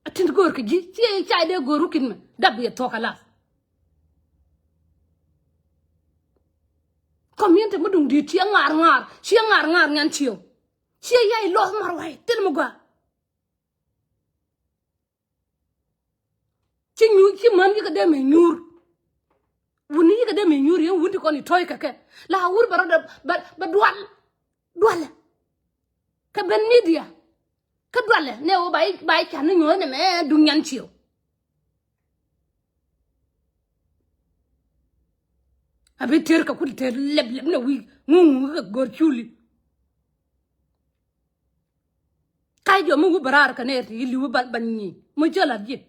a tin go̱o̱r kɛ ji̱ ciɛ ca dee go̱o̱r wi̱ki̱n mɛ dap biɛ thuɔ̱k a lath. Community mi duŋ di̱i̱t ciɛ ŋaar ŋaar ciɛ ŋaar ŋaar nyan ciëw. Ciɛ yay lɔth mar wa̱i̱ thil mi gɔaa. Ci nyuur ci män yikɛ dee mi nyuur. Wuni yikɛ dee mi nyuur yɛn wun ti kɔn i̱ tɔ̱ɔ̱c kɛ kɛ la wur bɛ rɔ bɛ dual. Dualɛ kɛ ben media. Kä dualɛ nɛ wä ba i̱ ba i̱ can ni nyuɔ̱th nɛ mɛ duŋ nyan ciëw. A bi tër kɛ kut tër lɛp lɛp nɛ wi̱i̱ ŋuŋ ŋuŋ kɛ go̱r culi. Ka̱c jɔ mi wä bɛ raar kɛ nɛɛr ti i̱ li̱w ban ban nyi mi cä la̱t ji̱.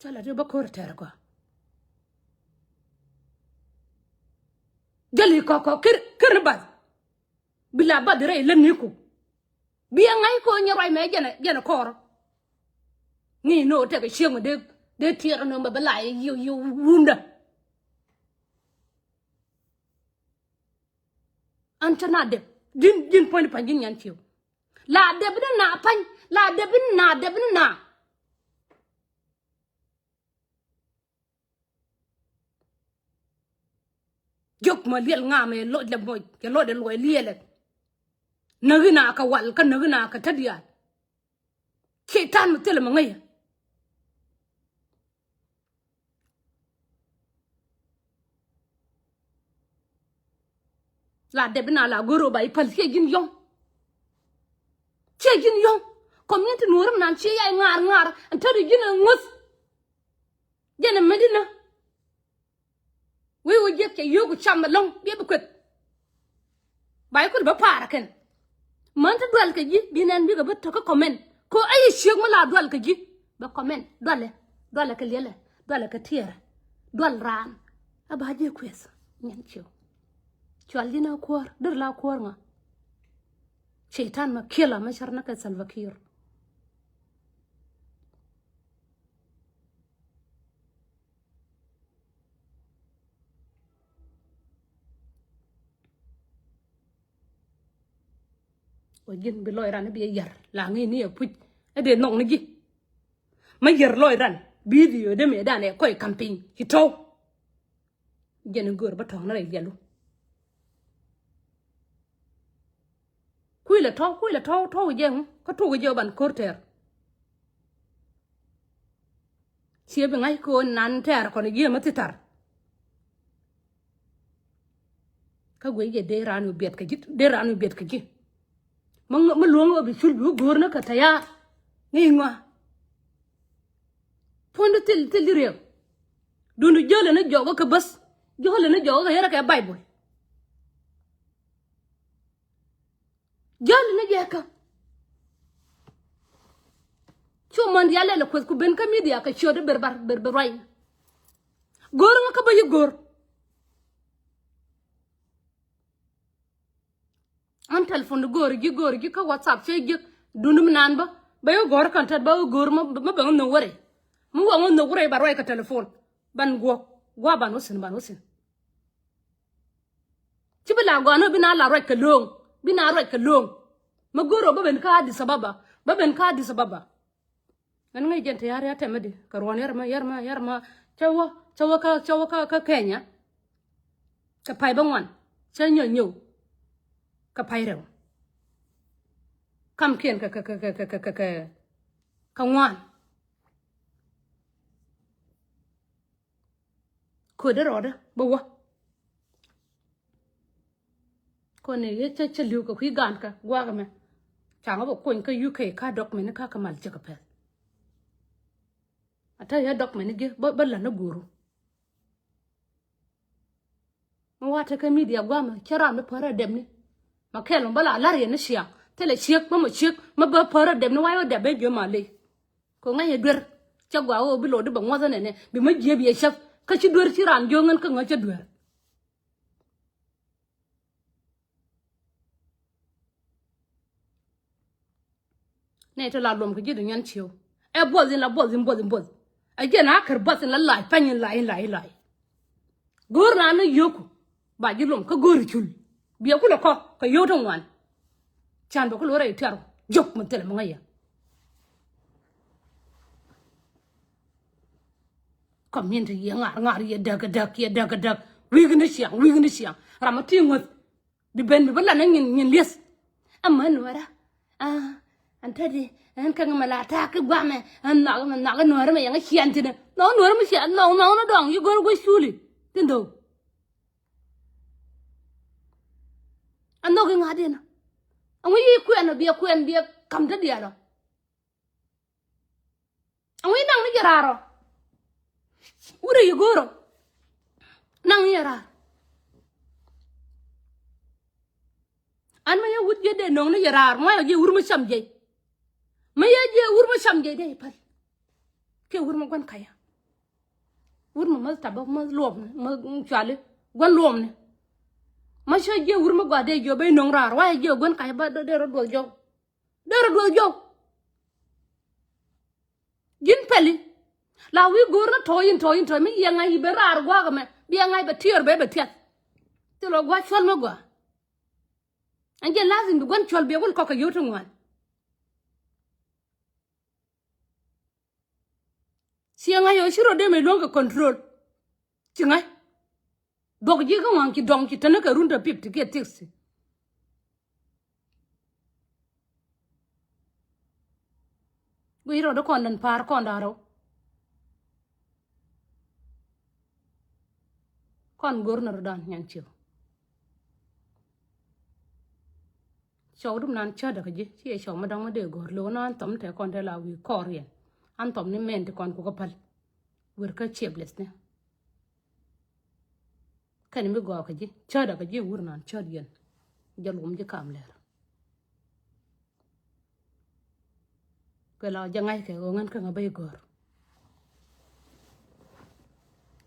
Cä la̱t ji̱ bä ko̱r tɛɛr kɔ. Jäli kɔ kɔ kir kir ni bath. Bi la bath rɛy lät ni ku. Bi a ŋa̱c kɔ nyɛ ruac mɛ jɛnɛ jɛnɛ kɔɔr. Ŋi̱i̱c ni wä tɛk ciek mɛ dee dee tiɛɛr ni mɛ bä la yɛ yiw yiw wundä. An cä na dep ji̱n ji̱n puɔ̱ny pa̱ny ji̱n nyan ciëw. La dep ni na pa̱ny la dep ni na dep ni na. Jiök mɔ liɛl ŋa mɛ loc lɛ mɔ kɛ loc lɛ luɔc liɛlɛ. Näk ina kɛ wal kä näk ina kɛ tä diaal. Cɛy-tan mi thilɛ mɛ ŋäcä. La dɛp ina la go̱r ɔ ba i̱ päl ciɛ ji̱n yɔ̱ŋ. Ciɛ ji̱n yɔ̱ŋ. Community nuɔ̱ɔ̱r mi nan ciɛ yay ŋaar ŋaar ɛn täri ji̱n ɛ ŋuäth. Jɛn ɛ mɛt inä. Wee wä jiɛk cɛ yio̱o̱k cam ɛlɔ̱ŋ biɛ bi kueth. Ba i̱ kul bä paarä kɛn. Män ti dual kɛ ji̱ bi nɛn bikɛ bä tɔ̱ kä comment. Ko ɛ yɛ ciek mi la dual kɛ ji̱ bɛ comment dualɛ. Dualɛ kɛ liɛlɛ dualɛ kɛ tiɛɛrɛ. Dual raan a ba jiɛ kueth. Nyɛn ciw. Cual ji̱n a kuäär dër la kuäär ŋa. Cɛy-tan ma kiɛl a ma cär na kɛ Salva Kiir. Wä ji̱n bi lɔc ran i̱ bi yär la ŋi̱i̱n ni ɛ puc ɛ dee nhɔk ni ji̱. Ma yär lɔc ran video dee mëë dan ɛ kɔc campaign ci tɔ̱w. Jɛn in göör bä tɔ̱ŋ ni rɛy liɛlu. Kui̱ lɛ tɔ̱w kui̱ lɛ tɔ̱w tɔ̱w jɛ kä tuk jɛ ban ko̱r tɛɛr. Ciɛ bi ŋa̱c ko̱n nan tɛɛr kɔn ji̱ ɛmɛ thi̱thar. Kä guic jɛ dee raan wi̱i̱ biɛt kɛ ji̱ dee raan wi̱i̱ biɛt kɛ ji̱. Mä luɔ̱ŋ ɣä bi cul bi wä go̱o̱r ni kɛ tɛyaar ŋi̱i̱c ŋɔa. Puɔ̱ndu thil thil di riɛk. Duundu jälɛ ni jɔkä kɛ bäth jälɛ ni jɔkä kɛ yärä kɛ Baibul. Jäl ni jɛ kä. Cu män diaal lɛl kueth ku ben kä media kɛ ciöt i̱ ber bar ber ber ruac. Go̱o̱r ŋä kä bä yi go̱o̱r. An telephone di go̱o̱r ji̱ go̱o̱r ji̱ kä WhatsApp cɛ ji̱ dundum nan bä bä yi go̱o̱r kän tät bä yi go̱o̱r mä bä ŋä nhök wärɛ. Mä wä ŋä nhök wärɛ ba ruac kɛ telephone ban guɔ̱k gua̱a̱ ban wä thi̱n ban wä thi̱n. Ci bi la gɔaa ni bi na la ruac kɛ lo̱o̱ŋ bi na ruac kɛ lo̱o̱ŋ. Mɛ go̱o̱r ɔ bä ben kä Addis Ababa bä ben kä Addis Ababa. Ɣän ŋäc jɛn te ya̱r ya̱ tɛmɛ di kɛ ruɔ̱n yɛr mɛ yɛr mɛ yɛr mɛ cä wä cä wä kä cä wä kä kä Kenya. Kɛ pay bä ŋuan cä nyɔk nyɔk kɛ pay rɛw. Kamkiɛn kɛ kɛ kɛ kɛ kɛ kɛ kɛ ŋuan. Köödɛ rɔɔdä bä wä. Kɔn ni yɛ cä cä li̱w kɛ kui̱ ga̱a̱n kä gua̱a̱k ɛmɛ. Caŋ ɣä bä kuny kä U K ka document ni ka kɛ mal cɛ kɛ pɛth. A te yɛ document ni gi̱ bä bä la̱t ni guuru. Mi wa tekɛ media gua̱a̱mɛ cä ram mi pärä dɛpni. Ma kɛl mi bä la la̱r yɛ ni ciaŋ thilɛ ciek mi mɔ ciek mi bä pärä dɛpni wa yɛ wä dɛp ben jiö ma ley. Kɛ ŋäc yɛ duer cä gɔaa ɣöö bi lotdi bɛ ŋuɔ̱thä nɛnɛ bi mä jiëëp yɛ cäth kä ci duer ci raan jiöŋ ɣän kä ŋäc cä duer. Nɛ ti la luɔm kɛ ji̱ di nyuan cieu. Ɛ buɔth in la buɔth in buɔth in buɔth. Ɛ jɛn a kär buɔth in la lac pany in lac in lac in lac. Go̱o̱r na ni yio̱ku ba ji̱ lom kä go̱o̱ri cul. Biɛ kulɛ kɔ kɛ yio̱w ti ŋuan. Can bɛ kulɛ wä rɛy tiarɔ jiök mi thilɛ mi ŋäc yɛ. Community yɛ ŋa̱r ŋa̱r yɛ däk däk yɛ däk däk. Wi̱i̱k ni ciaŋ wi̱i̱k ni ciaŋ. Ram mi ti ŋuäth. Bi ben bi bä lan ni nyin nyin lieth. Ɛ män wärä. Aa ɛn tädi ɛn käŋ mɛ la ta̱a̱ ki guamɛ. Ɛn nhɔak mɛ nhɔak nuäärä mɛ yɛŋ cian tinɛ nhɔk nuäärä mɛ cian nhɔk nhɔk ni dɔŋ yi go̱r guec culi. Tin dho̱w. Ɛn nhɔk iŋa̱diɛn. Ɛŋu yi kuɛn ɔ biɛ kuɛn biɛ ka̱m te diaal ɔ. Ɛŋu i̱ naŋ ni jɛ raar ɔ. Wurɛ yi go̱o̱rɔ. Naŋ ni jɛ raar. An ma yɛ wut jɛ dee no̱o̱ŋ ni jɛ raar mɔ yɛ jɛ wur mi cam jɛ. Ma yɛ jɛ wur mi cam jɛ dee i̱ päl. Kɛ wur mi gua̱n kayä. Wur mi mäth tabä mäth luɔmni mäth cuali gua̱n luɔmni. Ma cä jɛ wur mi gɔaa dee jiɔ ben no̱o̱ŋ raar wa yɛ jɛ gua̱n kayä ba dee rɔ duɔth jɔw. Derɛ duɔth jɔw. Ji̱n pɛli la wi̱i̱ go̱o̱r ni tɔ̱ in tɔ̱ in tɔ̱ mi yiɛŋ a i̱ ben raar gua̱a̱k ɛmɛ biɛ ŋa̱c bɛ tiɛɛr bɛ bɛ tiɛth. Thil ɔ gua̱a̱ cuɔl mi gɔaa. Ɛn jɛ lazim bi gua̱n cuɔl biɛ wul kɔk kɛ yio̱w ti ŋuan. Ciɛ ŋa̱c ɔ ci rɔ dee mɛ luäŋ kɛ control. Ci ŋa̱c. Dhuɔk ji̱ kä ŋɔaŋ ci dɔŋ ci teni kɛ run tɔ fifty kiɛ sixty. Guic rɔɔdä kɔn lɛn pa̱a̱r kɔn da̱ŋ rɛw. Kɔn go̱r ni rɔ̱dan nyan ciek. Cɔw dum nan cädä kä ji̱ ci yɛ cɔw mi dɔ̱ŋ mi dee go̱r lo̱k nan thɔm tɛ kɔn tɛ la wi̱i̱ kɔɔr yɛn. An thɔm ni mɛn ti kɔn ku kä päl. Wër kä ciɛ bleth ni. Kɛn mi gɔɔk kä ji̱ cädä kä ji̱ wur nan cäd yɛn. Jɛ luɔm ji̱ kam lɛr. Kɛ la jɛ ŋa̱c kɛ ɣöö ŋän kä ŋä bä i̱ gɔ̱r.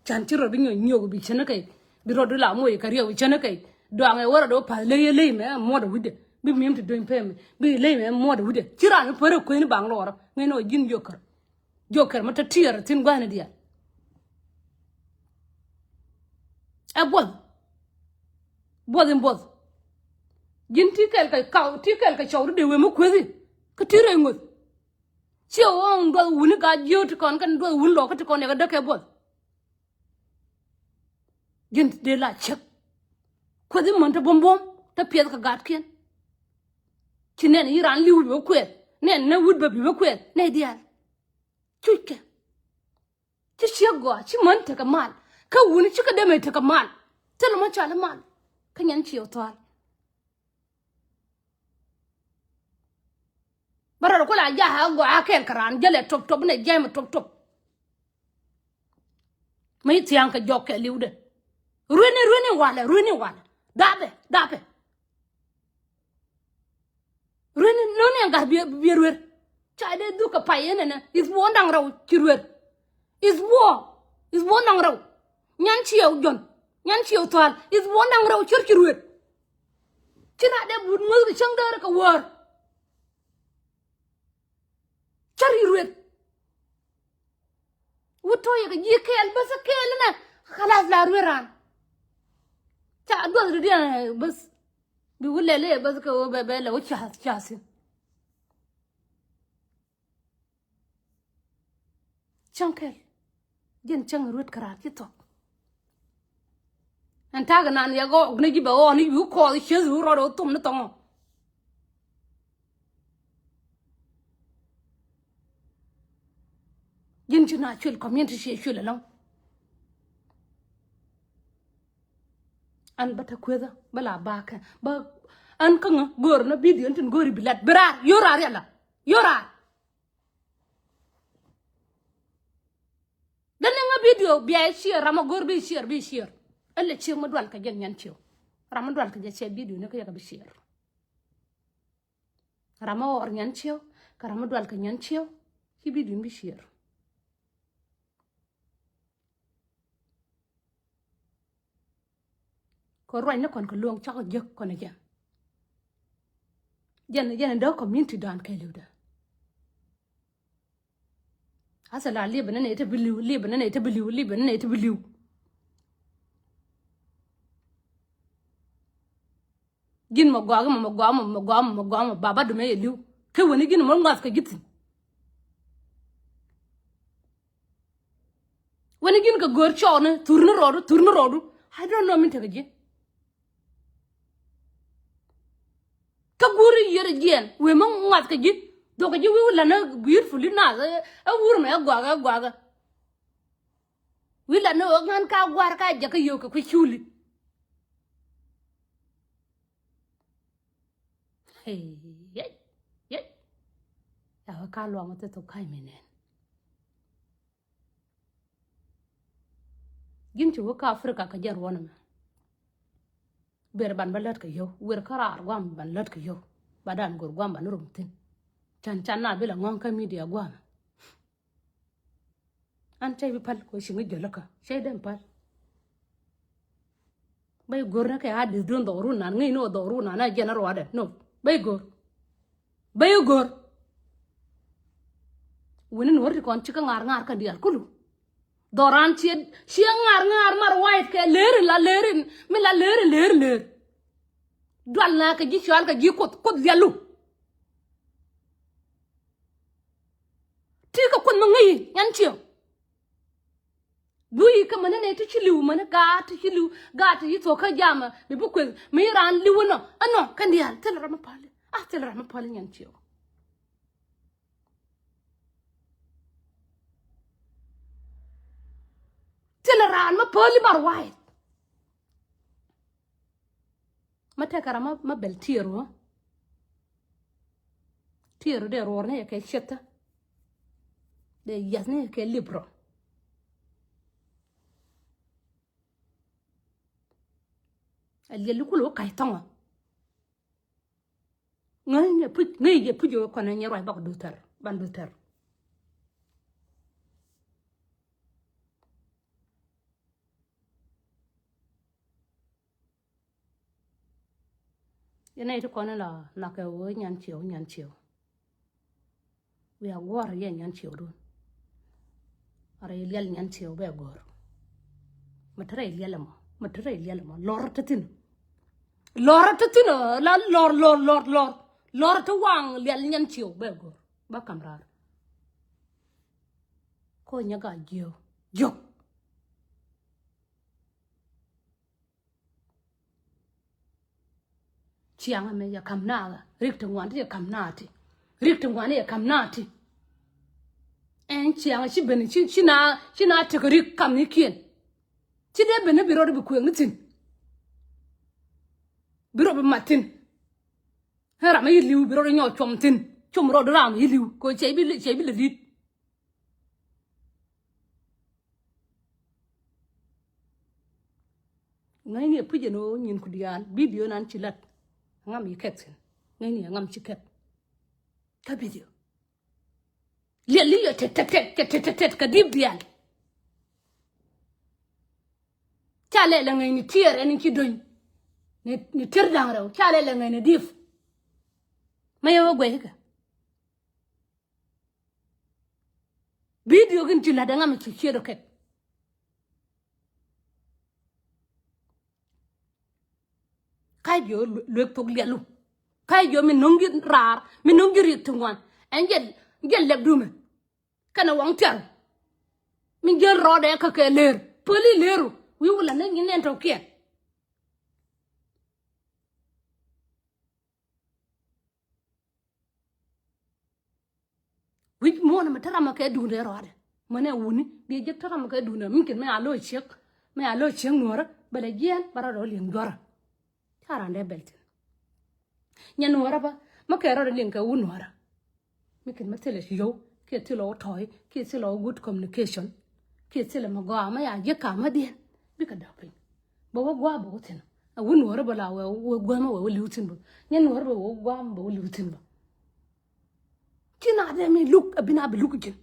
Can ci rɔ bi nyɔk nyɔk bi cäni kɛ bi rɔ di la moc kɛ riɛw bi cäni kɛ. Duaŋɛ wä rɔ di wä pa̱th ley ley mɛ muɔt a wi̱cdɛ bi mi̱em ti duny pɛmɛ bi ley mɛ muɔt a wi̱cdɛ ci ran mi pär ɛ kueni baŋ lɔrɔ ŋäc ni wä ji̱n jiök kär. Jiök kär mi te tiɛɛr thi̱n gua̱thni diaal. Ɛ buɔth. Buɔth in buɔth. Ji̱n ti kɛl kɛ kaw ti kɛl kɛ cɔw ti dee wee mi kuethi. Kä ti rɛy ŋuth. Ciɛ ɣɔ̱ɔ̱ŋ duɔth wuni ka jiööt ti kɔn kɛn duɔth wuni lɔk kä ti kɔn yɛ kɛ däk kɛ buɔth. Ji̱n ti dee la cäk. Kuethi män te buɔ̱m buɔ̱m te piɛth kɛ gatkiɛn. Ci nɛn yi ran li̱w bi bä kuɛth nɛn nɛ wut bä bi bä kuɛth nɛ diaal. Cuckɛ. Ci ciek gɔaa ci män tekɛ mal. Kä wuni cikɛ dee mɛ tekɛ mal. Thil mɔ cali mal. Kä nyan ciɛ thual. Bä rɔl kuɔl a ja̱a̱k a gɔaa a kɛɛl kɛ raan jälɛ top top nɛ jiɛmɛ top top. Mi thia̱a̱ŋ kɛ jɔk kɛ li̱wdɛ. Rueni rueni walɛ rueni walɛ. Dapɛ dapɛ. Rueni nöni ɛn gat biɛ biɛ ruer. Ca dee dhuk kɛ pay ɛn ɛnɛ ith buɔ daŋ rɛw ci ruer. Ith buɔ ith buɔ daŋ rɛw. Nyan ciew jɔn nyan ciew thual ith buɔ daŋ rɛw cär ci ruer. Ci na dee but ŋuäth kɛ cäŋ däär kɛ wäär. Cär ci ruer. Wut tɔ̱ yɛ kɛ ji̱ kɛɛl bäth kɛɛl inɛ. Khalas la ruer raan. Ca duɔth di diɛn bäth. Bi wä lɛl i̱ bäth kɛ wä bɛ bɛ lɛ wä ca̱th ca̱th in. Cäŋ kɛl. Ji̱n cäŋ ruet kɛ raar ci thɔk. Ɛn ta̱a̱ kɛ nan yɛ gɔɔk ni ji̱ bɛ ɣɔɔk ni wi̱i̱ kɔɔth cieth wi̱i̱ rɔɔdɛ wä thom ni thɔŋɔ. Ji̱n ci na cuël community ciɛ cuël ɛlɔ̱ŋ. An bä te kuethä bä la bakɛ bä an kä ŋä go̱o̱r na video tin go̱o̱ri bi lat bi raar yo̱o̱ raar yala yo̱o̱ raar. Däni ŋä video bia i̱ ciɛɛr ram a go̱o̱r bi ciɛɛr bi ciɛɛr. Ɛlɛ ciek mi dual kɛ jɛ nyan ciek ram mi dual kɛ jɛ cɛ video ni kä yɛ kɛ bi ciɛɛr. Ram mi ɣɔr nyan ciek kɛ ram mi dual kɛ nyan ciek ci bi duun bi ciɛɛr. Kɛ ruacni kɔn kɛ luɔ̱ŋ cakɔ jiäk kɔn ɛ jɛn. Jɛn jɛn dee community dan kɛɛliwdä. Asa la liep nɛ nɛ ite bi liw, liep nɛ nɛ ite bi liw, liep nɛ nɛ ite bi liw. Ji̱n mɛ gɔaa mɛ, mɛ gɔaa mɛ, mɛ gɔaa mɛ, mɛ gɔaa mɛ, baba dumɛ yɛ li̱w. Kä weni ji̱n mɛ ŋuath kɛ ji̱ thi̱n. Weni ji̱n kɛ gör cɔɔni, thurni rɔɔdu, thurni rɔɔdu. I don't know min tekɛ ji̱. Kä guuri yier jiɛn wee mɛ ŋuath kɛ ji̱. Dhokɛ ji̱ wi̱i̱ wi̱i̱ lanä beautiful i̱ nath ɛ wur mɛ ɛ gɔakɛ, ɛ gɔakɛ. Wi̱i̱ lanä ɣöö ŋän ka gua̱a̱r ka jɛ kä yio̱o̱k kɛ kui̱ culi. Hey, yey, yey. Ya wä ka luaŋ wä thil thok ka̱ny mi nɛn. Ji̱n ci wä kä Africa kɛ jɛn ruɔ̱n ɛmɛ. Ber ban bä lät kɛ yio̱w, wer kä raar guam ban lät kɛ yio̱w. Ba dan gor guam ban rum thi̱n. Can can na bi la ŋɔ̱ŋ kä media guam. An cäy bi päl kɛ ci ŋäc jɔl kä cäy den päl. Bä i̱ go̱r ni kɛ a di̱th duun dhɔk run nan ŋäc ni ɣä dhɔk run nan a jɛn a ruaadɛ no. Bä i̱ go̱r. Bä i̱ go̱r. Wini ni wä ri kɔn ci kä ŋa̱r ŋa̱r kä diaal kulu. Dhɔran ciɛ ciɛ ŋa̱r ŋa̱r mar wa̱i̱t kɛ lerin la lerin mi la lerin ler ler. Dual na kɛ ji̱ cual kɛ ji̱ kuoth kuoth lialu. Ti kɛ kuoth mi ŋäc nyan ciɛ. Bui kä mɛnɛ nɛ ti ci li̱w mɛnɛ gaat ti ci li̱w gaat ti ci thok kä jamɛ bi bi kueth mi ran li̱w ɛnɔ ɛnɔ kɛn diaal thilɛ ram mi pali a thilɛ ram mi pali nyan ciɛ. Thilɛ ran mi pali mar wa̱i̱t. Ma tɛkɛ ram ma bɛl tiɛɛr wä. Tiɛɛr wä dee ruɔr ni yɛ kɛ ciɛthä. Dee yath ni yɛ kɛ lip rɔ. A liɛl ikul wä ka̱c thɔŋɔ. Ŋäc nyɛ puc ŋäc yɛ puc wä kɔn nyɛ ruac bak duthɛr ban duthɛr. Yɛn nɛy ti kɔn in la nakɛ wee nyan ciɛw nyan ciɛw. Wiaa guɔ̱ɔ̱r yɛ nyan ciɛw dun. Arɛ liɛl nyan ciɛw bɛ go̱o̱r. Mɛ te rɛy liɛl ɛmɔ mɛ te rɛy liɛl ɛmɔ lɔr te thin. Lɔr te thin la lɔr lɔr lɔr lɔr. Lɔr te waŋ liɛl nyan ciɛw bɛ go̱o̱r ba kam raar. Ko nyɛ ga jiɛw jiɔk. Ciaŋ ɛmɛ yɛ kam naath rik ti ŋuan ti yɛ kam naath ti rik ti ŋuan yɛ kam naath ti. Ɛn ciaŋ ci ben ci ci na ci na tekɛ rik kam ni kiɛn. Ci dee ben bi rɔɔd bi kueŋ ni thi̱n. Bi rɔɔd bi mat thi̱n. Ɛ ram mi yi li̱w bi rɔɔd nyɔɔk cuɔm thi̱n cuɔm rɔɔd ram mi yi li̱w kɛ cɛ bi cɛ bi lɛ li̱t. Ŋäcni ɛ puc ɛn ɣöö nyin ku diaal bidio nan ci lat. Ŋam yi kɛk thi̱n ŋäcni ɛ ŋam ci kɛk. Kä bidio liɛl li yɛ tet tet tet tet tet tet kɛ di̱p diaal. Ca lɛ lɛ ŋäcni tiɛɛr ɛn ci dony. Ni tier da̱ŋ rɛw ca lɛ lɛ ŋäcni di̱p. Ma yɛ wä guɛc kɛ. Bidio gin ci la̱t ɛŋa mi ci ciet ɔ kɛk. Ka̱c jiɔ luek thok lialu. Ka̱c jiɔ mi no̱ŋ ji̱ raar mi no̱ŋ ji̱ riek ti ŋuan. Ɛn jɛ jɛ lɛp dumɛ. Kɛnɛ waŋ tiaru. Mi jiɛl rɔɔdɛ kä kɛ leer päli leeru wi̱i̱ wulɛ ni nyin nɛn tɔ̱kiɛn. Wi̱c muɔ̱ɔ̱n ɛmɛ te ram ɛ kɛ duundɛ rɔɔdɛ mɛnɛ wuni bi jek te ram ɛ kɛ duundɛ mi kin mɛ a lo̱c ciek. Mɛ a lo̱c ciek nuɔ̱ɔ̱rä bɛ lɛ jiɛɛn bɛ rɔɔdɛ wä li̱eŋ juɔ̱rä. Ca randɛ bɛl thin nyɛ nuɔ̱ɔ̱rä bä mɛ kɛ rɔɔdɛ li̱eŋ kɛ wun nuɔ̱ɔ̱rä. Mi kin mɛ thilɛ ci yo̱w kiɛ thilɛ wä tɔ̱ɔ̱y kiɛ thilɛ wä good communication. Kiɛ thilɛ mɛ gɔaa mɛ ya jiek kamädiɛn bikɛ dap piny. Bɛ wä gua̱a̱ bɛ wä thi̱n a wä nuɔ̱ɔ̱rä bä la wɛ wä gua̱a̱mä wɛ wä li̱w thi̱n bä. Nyɛ nuɔ̱ɔ̱rä bä wä gua̱a̱mä bä wä li̱w thi̱n bä. Ci na dee mi luk a bi na bi luk ji̱n.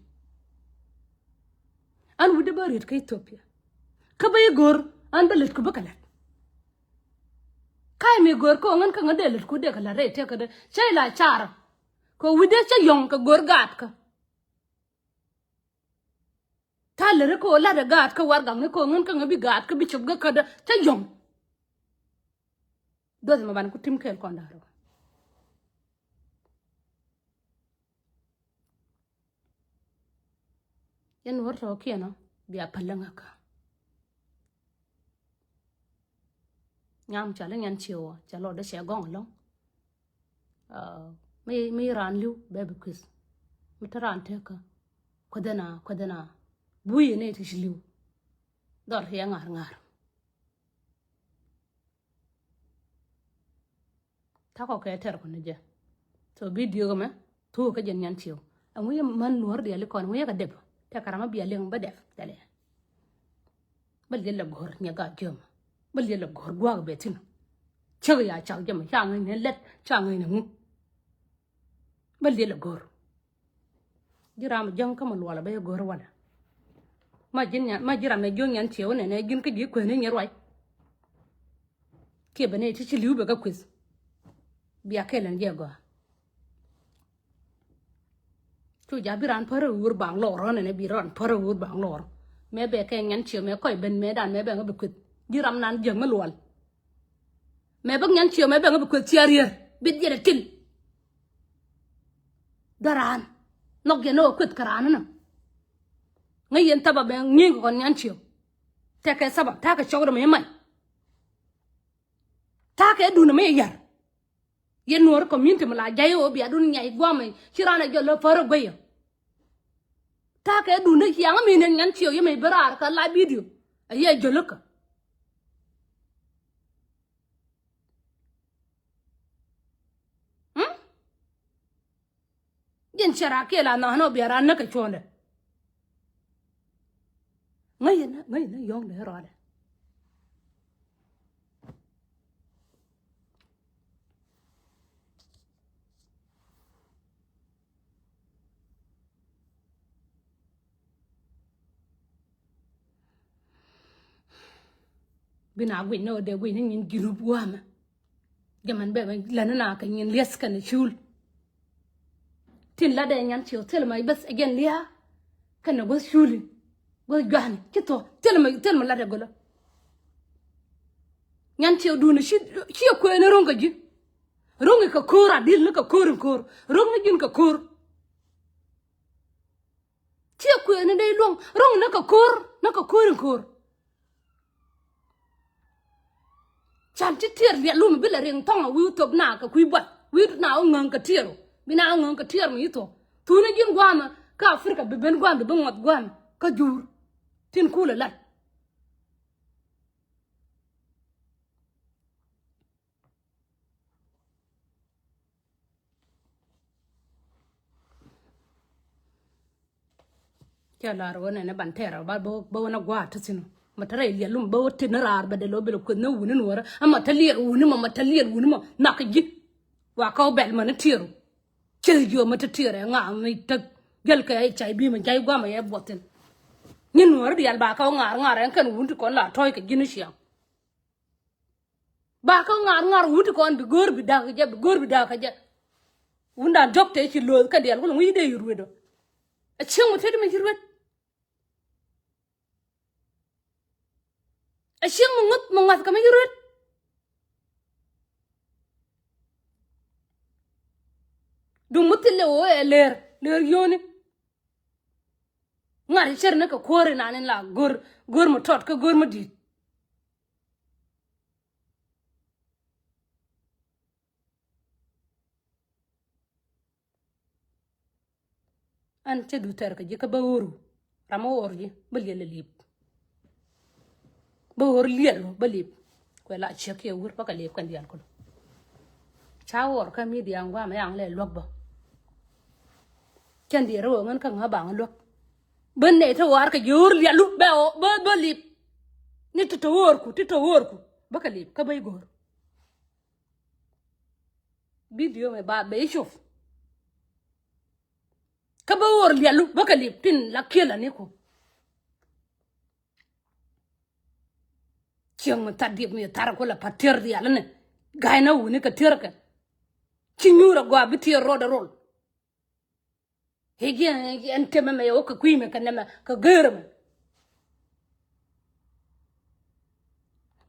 An wi̱cdɛ bä riet kä Ethiopia. Kä bä i̱ go̱r an bä lät ku bä kɛ lät. Ka̱c mi go̱r kä ɣän kä ŋän dee lät ku dee kɛ lät rɛy tëkä dee cä ila car. Kɛ wi̱cdɛ cä yɔ̱ŋ kɛ go̱r gaatkä. Ta̱lɛ ri kɛ ɣöö lat ɛ gaat kä warɛgakni kɛ ɣöö ŋän kä ŋä bi gaat kä bi cop gä kädä cä yɔ̱ŋ. Duɔth mɛ ban ku tim kɛɛl kɔn da̱r. Yɛn wär tɔ̱ kiɛn ɔ bia päl läŋäkä. Nyam ca lä nyan ciëwä ca lɔt dee cɛ gɔŋ ɛlɔ̱ŋ. Mi mi raan li̱w bɛ bi kueth. Mi te raan tekä kueth ɛna kueth ɛna. Buyi ni ti ci li̱w. Dhɔr kiɛ ŋa̱r ŋa̱r. Takɔ kɛ tɛr kɔn ni jɛ. So video kɛ mɛ thuk kä jɛn nyan ciëw. Ɛŋu yɛ män nuɔ̱r diali kɔn ɛŋu yɛ kɛ dep. Tɛ karamä bia liŋ bä dep tɛlɛ. Bä liɛl lɛ go̱r nyɛ gaa jiöm. Bä liɛl lɛ go̱r gua̱a̱k bɛ thi̱n. Cäk ya cak jɛm ca ŋäcnɛ lɛt ca ŋäcnɛ ŋu. Bä liɛl lɛ go̱r. Ji̱ ram jäŋ kä ma luɔlɛ bä yɛ go̱r walɛ. Ma ji̱n nyan ma ji̱ ram ɛ jiöŋ nyan ciɛ wä nɛnɛ ji̱n kä ji̱ kue̱ni nyɛ ruac. Kiɛ bɛ nɛ ti ci li̱w bɛ kä kueth. Bia kɛl ɛn jɛ gɔaa. Cu ja̱ bi raan pärä wur baŋ lɔr ɣän ɛn bi raan pärä wur baŋ lɔr. Mɛ bɛ kɛ nyan ciɛ mɛ kɔc ben mɛ dan mɛ bɛ ŋä bi kueth ji̱ ram nan jiäk mi luɔl. Mɛ bä nyan ciɛ mɛ bɛ ŋä bi kueth ciɛ rier bi diɛt ɛ til. Dä raan nhɔk yɛn ni ɣä kueth kɛ raan ni nä. Ŋä yɛn thaba mɛ ŋi̱i̱ŋ kɛ kɔn nyan ciɛ. Tɛkɛ thaba ta̱a̱ kɛ cɔk dɛ mɛ mac. Ta̱a̱ kɛ dun mɛ yar. Yɛn nuɔ̱ɔ̱ri community mi la jay ɣöö bia dun nyay guamɛ ci raan a jɔl lä pär a gueyä. Ta̱a̱ kɛ dun ni ciaŋ mi nɛn nyan ciɛ yɛ mɛ bi raar kɛ la video a yɛ jɔl kä. Ji̱n cɛ raa kiɛ la nhɔn ɔ bia raa näk kɛ cuɔ̱ndɛ. Ŋäcɛ nä ŋäcɛ nä yɔ̱ŋdɛ rɔɔdɛ. Bi na guic ni ɣöö dee guic ni nyin ji̱n rup gua̱a̱mɛ. Jɛ mɛn bɛ bɛ lɛn ni na kɛ nyin li̱eth kɛnɛ cul. Tin la dee nyan ciɛ thil ma bäth ɛ jɛn lia̱a̱. Kɛnɛ guäth culi guäth jua̱ni ci thuɔ̱k thil ma thil ma la dee gölä. Nyan ciɛ duuni ci ciɛ kuëëni ro̱ŋ kɛ ji̱. Ro̱ŋ ikɛ ko̱o̱r a dil ni kɛ ko̱o̱r in ko̱o̱r ro̱ŋ ni ji̱n kɛ ko̱o̱r. Ciɛ kuëëni dee luɔ̱ŋ ro̱ŋ ni kɛ ko̱o̱r ni kɛ ko̱o̱r in ko̱o̱r. Can ci tiɛɛr liɛl lum bi lɛ riŋ thɔŋ a wi̱i̱ thop na kɛ kui̱ buɔth wi̱i̱ na wä ŋäŋ kɛ tiɛɛr ɔ bi na wä ŋäŋ kɛ tiɛɛr mi ci thuɔ̱k. Thuuni ji̱n gua̱a̱mɛ kä Africa bi ben gua̱a̱m bi bi ŋuɔth gua̱a̱m kä juur. Tin kulɛ lat. Cɛ lar wä nɛnɛ ban tɛɛr ba bä wä na gua̱a̱r ti thin. Ma tɛrɛ liɛl lum bä wä tit ni raar bɛ dɛ lɔ bɛ lɛ kueth ni wuni ni wärä ama tɛ liɛl wuni ma ma tɛ liɛl wuni ma nak ji̱. Wa kä wä bɛl ma ni tiɛɛr wä. Cɛ jiɔ ma tɛ tiɛɛr ɛ ŋa mi tek jäl kɛ ɛ cay bi ma jay gua̱a̱r ma yɛ buɔth thin. Nyin wärä diaal ba kä wä ŋa̱a̱r ŋa̱a̱r ɛn kɛn wuni ti kɔn la tɔ̱ɔ̱c kɛ ji̱ ni ciaŋ. Ba kä ŋa̱r ŋa̱r wut kɔn bi go̱o̱r bi da̱k kɛ jɛ bi go̱o̱r bi da̱k kɛ jɛ. Wun da̱a̱n jɔk tëë ci lo̱o̱th kɛ diaal kulɛ ŋui̱c dee yi ruet ɔ. Ɛ cieŋ mi tet mi ci ruet. Ɛ cieŋ mi ŋuth mi ŋa̱th kɛ mi ci ruet. Duŋ mi thil lɛ ɣöö ɛ leer leer yio̱o̱ni. Ŋa̱r i̱ cär ni kɛ kuäär inan in la go̱r go̱r mi tɔt kä go̱r mi di̱i̱t. Ɛn cä du tɛr kɛ ji̱ kä bä ɣöru ram ɣɔr ji̱ bä liɛl li̱p. Bä ɣöru liɛl bä li̱p. Kuɛ la ciek kiɛ wur bä kɛ li̱p kɛn diaal kul. Ca ɣɔr kä midia ŋuam ɛn lɛ luäk bä. Cɛn diɛɛr ɣöö ŋän kä ŋä baŋ luäk. Bä nɛy te ɣɔr kɛ ji̱ ɣöru liɛlu bä bä li̱p. Ni ti te ɣöörku ti te ɣöörku bä kɛ li̱p kä bä i̱ go̱o̱r. Video mɛ ba bɛ i̱ cop. Kä bä ɣöör liɛlu bä kɛ li̱p tin la kiɛl ani ku. Cieŋ mi thar diɛk mi thar ku la pa tiɛr diaal ni. Ga̱y na wuni kɛ tiɛr kɛ. Ci nyuur a gɔaa bi tiɛr rɔɔdɛ rol. Hegi ɛn temɛ mɛ yɛ wä kɛ kui̱ mɛ kɛ nɛmɛ kɛ geer mɛ.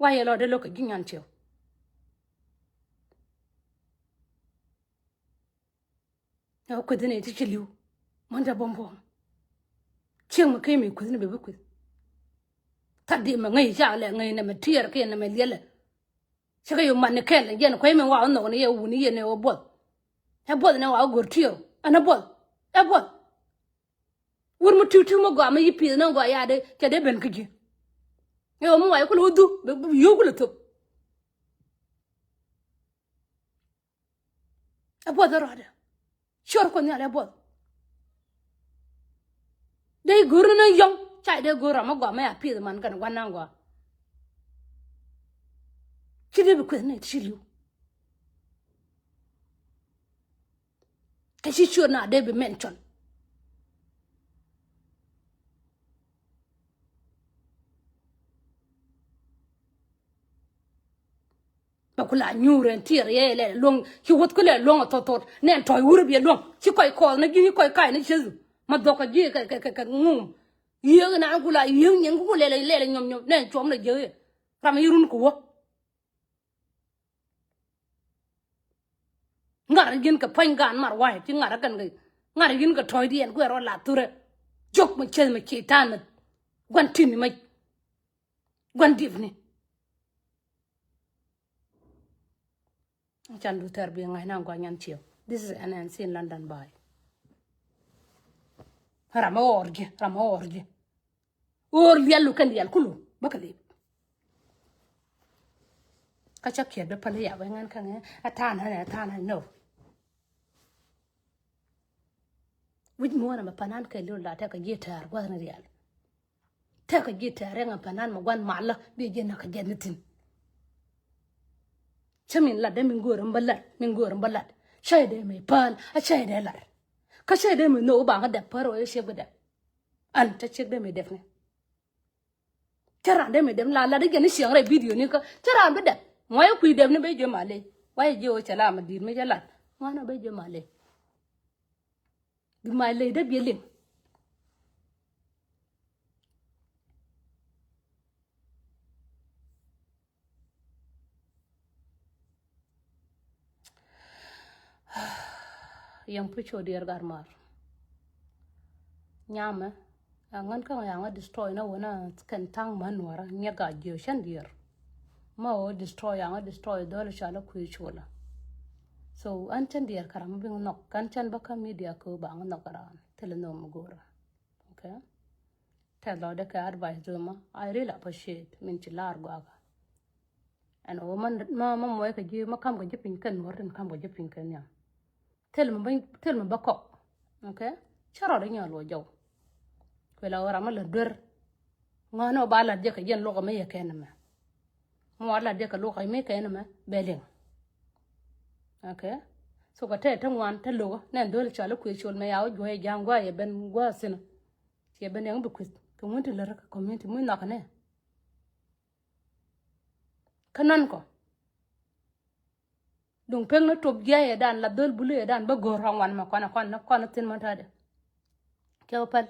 Wa yɛ lɔ dee lo̱k kɛ ji̱ nyan ciɛw. Ɛ kueth ni ti ci li̱w. Män te buɔ̱m buɔ̱m. Cieŋ mi key mi kueth ni bɛ bi kueth. Thät di mɛ ŋäc ca lɛ ŋäc nɛmɛ tiɛɛr kiɛ nɛmɛ liɛlɛ. Cä kɛ yo̱ mat ni kɛl yɛn kuec mi wa wä nhɔk ni yɛ wuni yɛn ɛ wä buɔth. Ɛ buɔth ni wa wä go̱r tiɛɛr. Ɛn ɛ buɔth. Ɛ buɔth. Wur mi tiw tiw mi gɔaa mi yi pi̱i̱th ni gɔaa ya̱a̱ dee cɛ dee ben kä ji̱. Ɛ wä mi wa yɛ kulɛ wä dhu bɛ yio̱w kulɛ thop. Ɛ buɔth ɛ rɔɔdɛ. Ciöör Kuɔth Nhial ɛ buɔth. Dee go̱r ni yɔ̱ŋ ca dee go̱r ram mi gɔaa mi a pi̱i̱th man kɛn gua̱n naŋ gɔaa. Ci dee bi kueth ni ti ci li̱w. Kɛ ci ciöör na dee bi mention. Bɛ ku la nyuur ɛn tiɛɛr yɛ lɛ luɔ̱ŋ ci wuɔth ku lɛ luɔ̱ŋ a thɔth thɔt nɛn tɔ̱ɔ̱c wur biɛ luɔ̱ŋ ci kɔc kɔɔth ni ji̱ kɔc kac ni cieth. Ma dhɔk kɛ ji̱ kɛ kɛ kɛ kɛ ŋum. Yiëëk na ku la yiëëk nyin ku lɛl lɛl nyɔm nyɔm nɛn cuɔm lɛ jiëëk yɛ ram yi run ku wä. Ŋa̱r ji̱n kɛ puɔ̱ny gaan mar wa̱a̱ ci ŋa̱r kɛn kɛ ŋa̱r ji̱n kɛ tɔ̱ɔ̱cdiɛn kuɛ rɔ la thurɛ. Jiök mɛ cieth mɛ citan mɛ gua̱n tin mɛ gua̱n dipni. Can du thɛr bi ŋa̱c na gua nyan ciɛw. This is N N C in London by. Ram a ɣɔr ji̱, ram a ɣɔr ji̱. Ɣöör liɛl lu kɛn liɛl kulu bä kɛ lip. Kä cä kiɛt bä päl i̱ ya bä ŋän kä ŋɛ a ta̱a̱n ɣän a ta̱a̱n ɣän no. Wi̱c muɔ̱ɔ̱n ɛmɛ panan kɛ li̱w la tɛkɛ ji̱ tɛ̈r gua̱thni rial. Tɛkɛ ji̱ tɛ̈r riɛŋ ɛ panan mɛ gua̱n malä bi ji̱ näk kɛ jɛn ni thi̱n. Cä min lat dee min göör in bä lat min göör in bä lat. Cä idee mi päl a cä idee lat. Kä cä idee mi nhök i̱ ba ŋä dɛp pär ɣöö i̱ ciek bi dɛp. An cä ciek dee mi dɛpni. Cä raan dee mi dɛpni la lat i̱ jɛn i̱ ciɛŋ rɛy bidio ni kä cä raan bi dɛp. Ŋuɔ̱c i̱ kui̱ dɛpni ben jiö maley. Wa i̱ jiö cɛ la ma di̱i̱t mi cä lat ŋuan a ben jiö maley. Bi maley dee biɛ liŋ. Yɛn puc cɔ diɛɛr gat mar. Nyamɛ a ŋän kä ŋa yaŋä destroy na wänä kɛn thaŋ män nuɔrä nyɛ gat jiö cän diɛɛr. Ma wä destroy yaŋä destroy dhɔl cɔal a kui̱ colä. So an cän diɛɛr kä ram mi biŋ nhɔk kan cän bä kä media kɛ wä baŋ nhɔk kä ram thilɛ nhɔk mi go̱rä. Okay. Tɛth lɔcdɛ kɛ advice duɔ̱mä I really appreciate min ci laar guakä. Ɛn ɣöö ma ma ma muɔc kɛ ji̱ ma ka̱m kɛ ji̱ piny kɛn nuɔ̱r tin ka̱m kɛ ji̱ piny kɛn nhiam. Thil mi bä thil mi bä kɔk. Okay. Cä rɔɔdɛ nyɔɔl wä jɔw. Kuɛ la ɣöö ram mi lät duer. Ŋɔ̱ɔ̱n ɣöö ba lat jɛ kɛ jɛn luɔk mi yɛ kɛn ɛmɛ. Mi wa lat jɛ kɛ luɔk mi kɛn ɛmɛ bɛ liŋ. Okay. So kɛ tɛ te ŋuan te lokä nɛn dhöl cɔal i̱ kuëë col mɛ ya wä juɔ̱ɔ̱c ja̱a̱ŋ gua̱a̱ yɛ ben gua̱a̱ thi̱n. Ciɛ ben yɛŋ bi kueth kɛ ŋun ti lät kɛ community mi nhɔk kɛ nɛ. Kä nɔn kɔ duŋ pek ni top jiayɛ dan la dhöl buli yɛ dan bä go̱r rɔŋ wan mɛ kɔn kɔn kɔn thi̱n mɔ ta̱dɛ. Kɛ wä päl.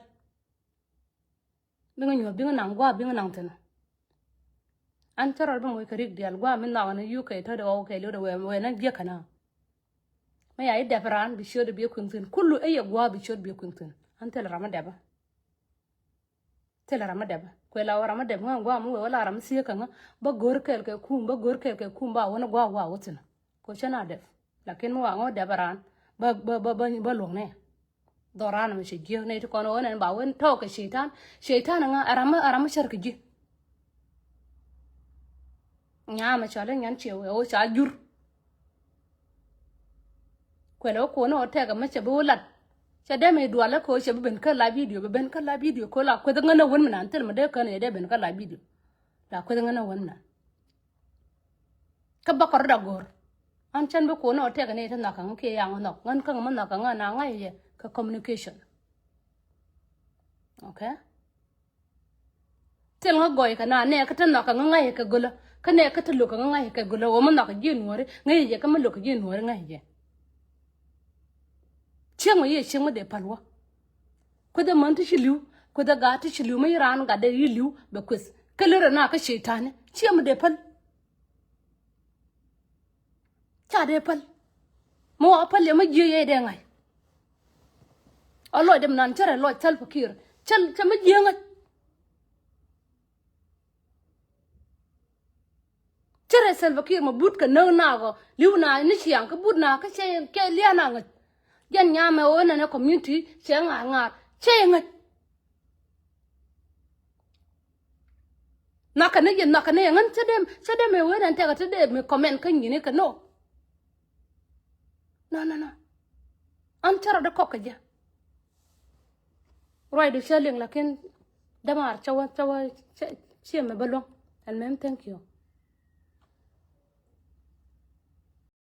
Biŋä nyuɔ̱th biŋä naŋ gua̱a̱ biŋä naŋ thi̱n. An cä rɔɔd bä moc kɛ rik diaal gua̱a̱ mi nhɔk ni U K tɔ̱dɛ ɣɔw kɛ liwdɛ wɛ wɛ na jiäk kɛn a. Mɛ ya i̱ dɛp raan bi ciötdɛ bi kui̱ŋ thi̱n kulu ɛ yɛ gua̱a̱ bi ciöt bi kui̱ŋ thi̱n. An thilɛ ram mi dɛpä. Thilɛ ram mi dɛpä kuɛ la wä ram mi dɛp ŋä gua̱a̱ mi wee wä la ram mi thieekä ŋä bä go̱r kɛɛl kɛ kum bä go̱r kɛɛl kɛ kum ba wä ni gua̱a̱ gua̱a̱ wä thi̱n. Kɛ cä na dɛp lakin mi wa ŋä wä dɛpä raan bä bä bä bä luɔ̱ŋ nɛ. Dhɔran mi ci jiäk nɛy ti kɔn ɣän ɛn ba wen tɔɔk kɛ ceitan. Ceitan ɛŋa ɛ ram mi ɛ ram mi cär kɛ ji̱. Nyaamɛ cɔal i̱ nyan ciɛ wee ɣöö ca jur. Kuɛlɛ wä kuɔn ɣöö tɛkɛ mi cɛ bi wä lat. Cɛ dee mi dualä kɛ ɣöö cɛ bi ben kä la bidio bi ben kä la bidio kɛ ɣöö la kueth ŋän ɛ wen mi nan thil mi dee kän ɛ dee ben kä la bidio. La kueth ŋän ɛ wen mi nan. Kä bä kɔr dɔk go̱r. An cän bi kuɔn ɔ tɛk ni ti nhɔk kaŋ kiɛ yaŋ nhɔk ŋän kaŋ mi nhɔk kaŋ na ŋa̱c yɛ kɛ communication. Okay. Thil ŋä gɔy kɛ na nɛ kä ti nhɔk kaŋ ŋa̱c yɛ kɛ gölä kä nɛ kä ti lo̱k kaŋ ŋa̱c yɛ kɛ gölä wä mi nhɔk ji̱ nuɔ̱ri ŋa̱c yɛ kä mi lo̱k ji̱ nuɔ̱ri ŋa̱c yɛ. Cieŋ mi yɛ cieŋ mi dee päl wä. Kueth ɛ män ti ci li̱w kueth ɛ gaat ti ci li̱w mi ci raan gatdɛ yi li̱w bɛ kueth Kä lirɛ na kä cetani ciɛ mi dee päl. Ca dee päl. Mi wa päl yɛ mi jiɛ yɛ dee ŋa̱c. A lɔc dee mi nan cärɛ lɔc Salva Kiir cä mi jiɛ ŋa̱c. Cärɛ Salva Kiir ma but kɛ näk naakɔ li̱w na ni ciaŋ kä but na kä cɛ lian a ŋäc. Jɛn nyamɛ ɣöö nɛnɛ community cɛ ŋa̱a̱r ŋa̱a̱r cɛ ŋäc. Nhɔakɛ ni jɛ nhɔakɛ ni jɛ ŋän cä dee cä dee mɛ wen ɛn tɛkɛ ti dee mɛ comment kä nyini kɛ no. No no no. An cä rɔ di kɔk kɛ jɛ. Ruacdu cä liŋ lakin dämaar cä wä cä wä cä ciɛ mɛ bä luäŋ. Ɛn mɛm thank you.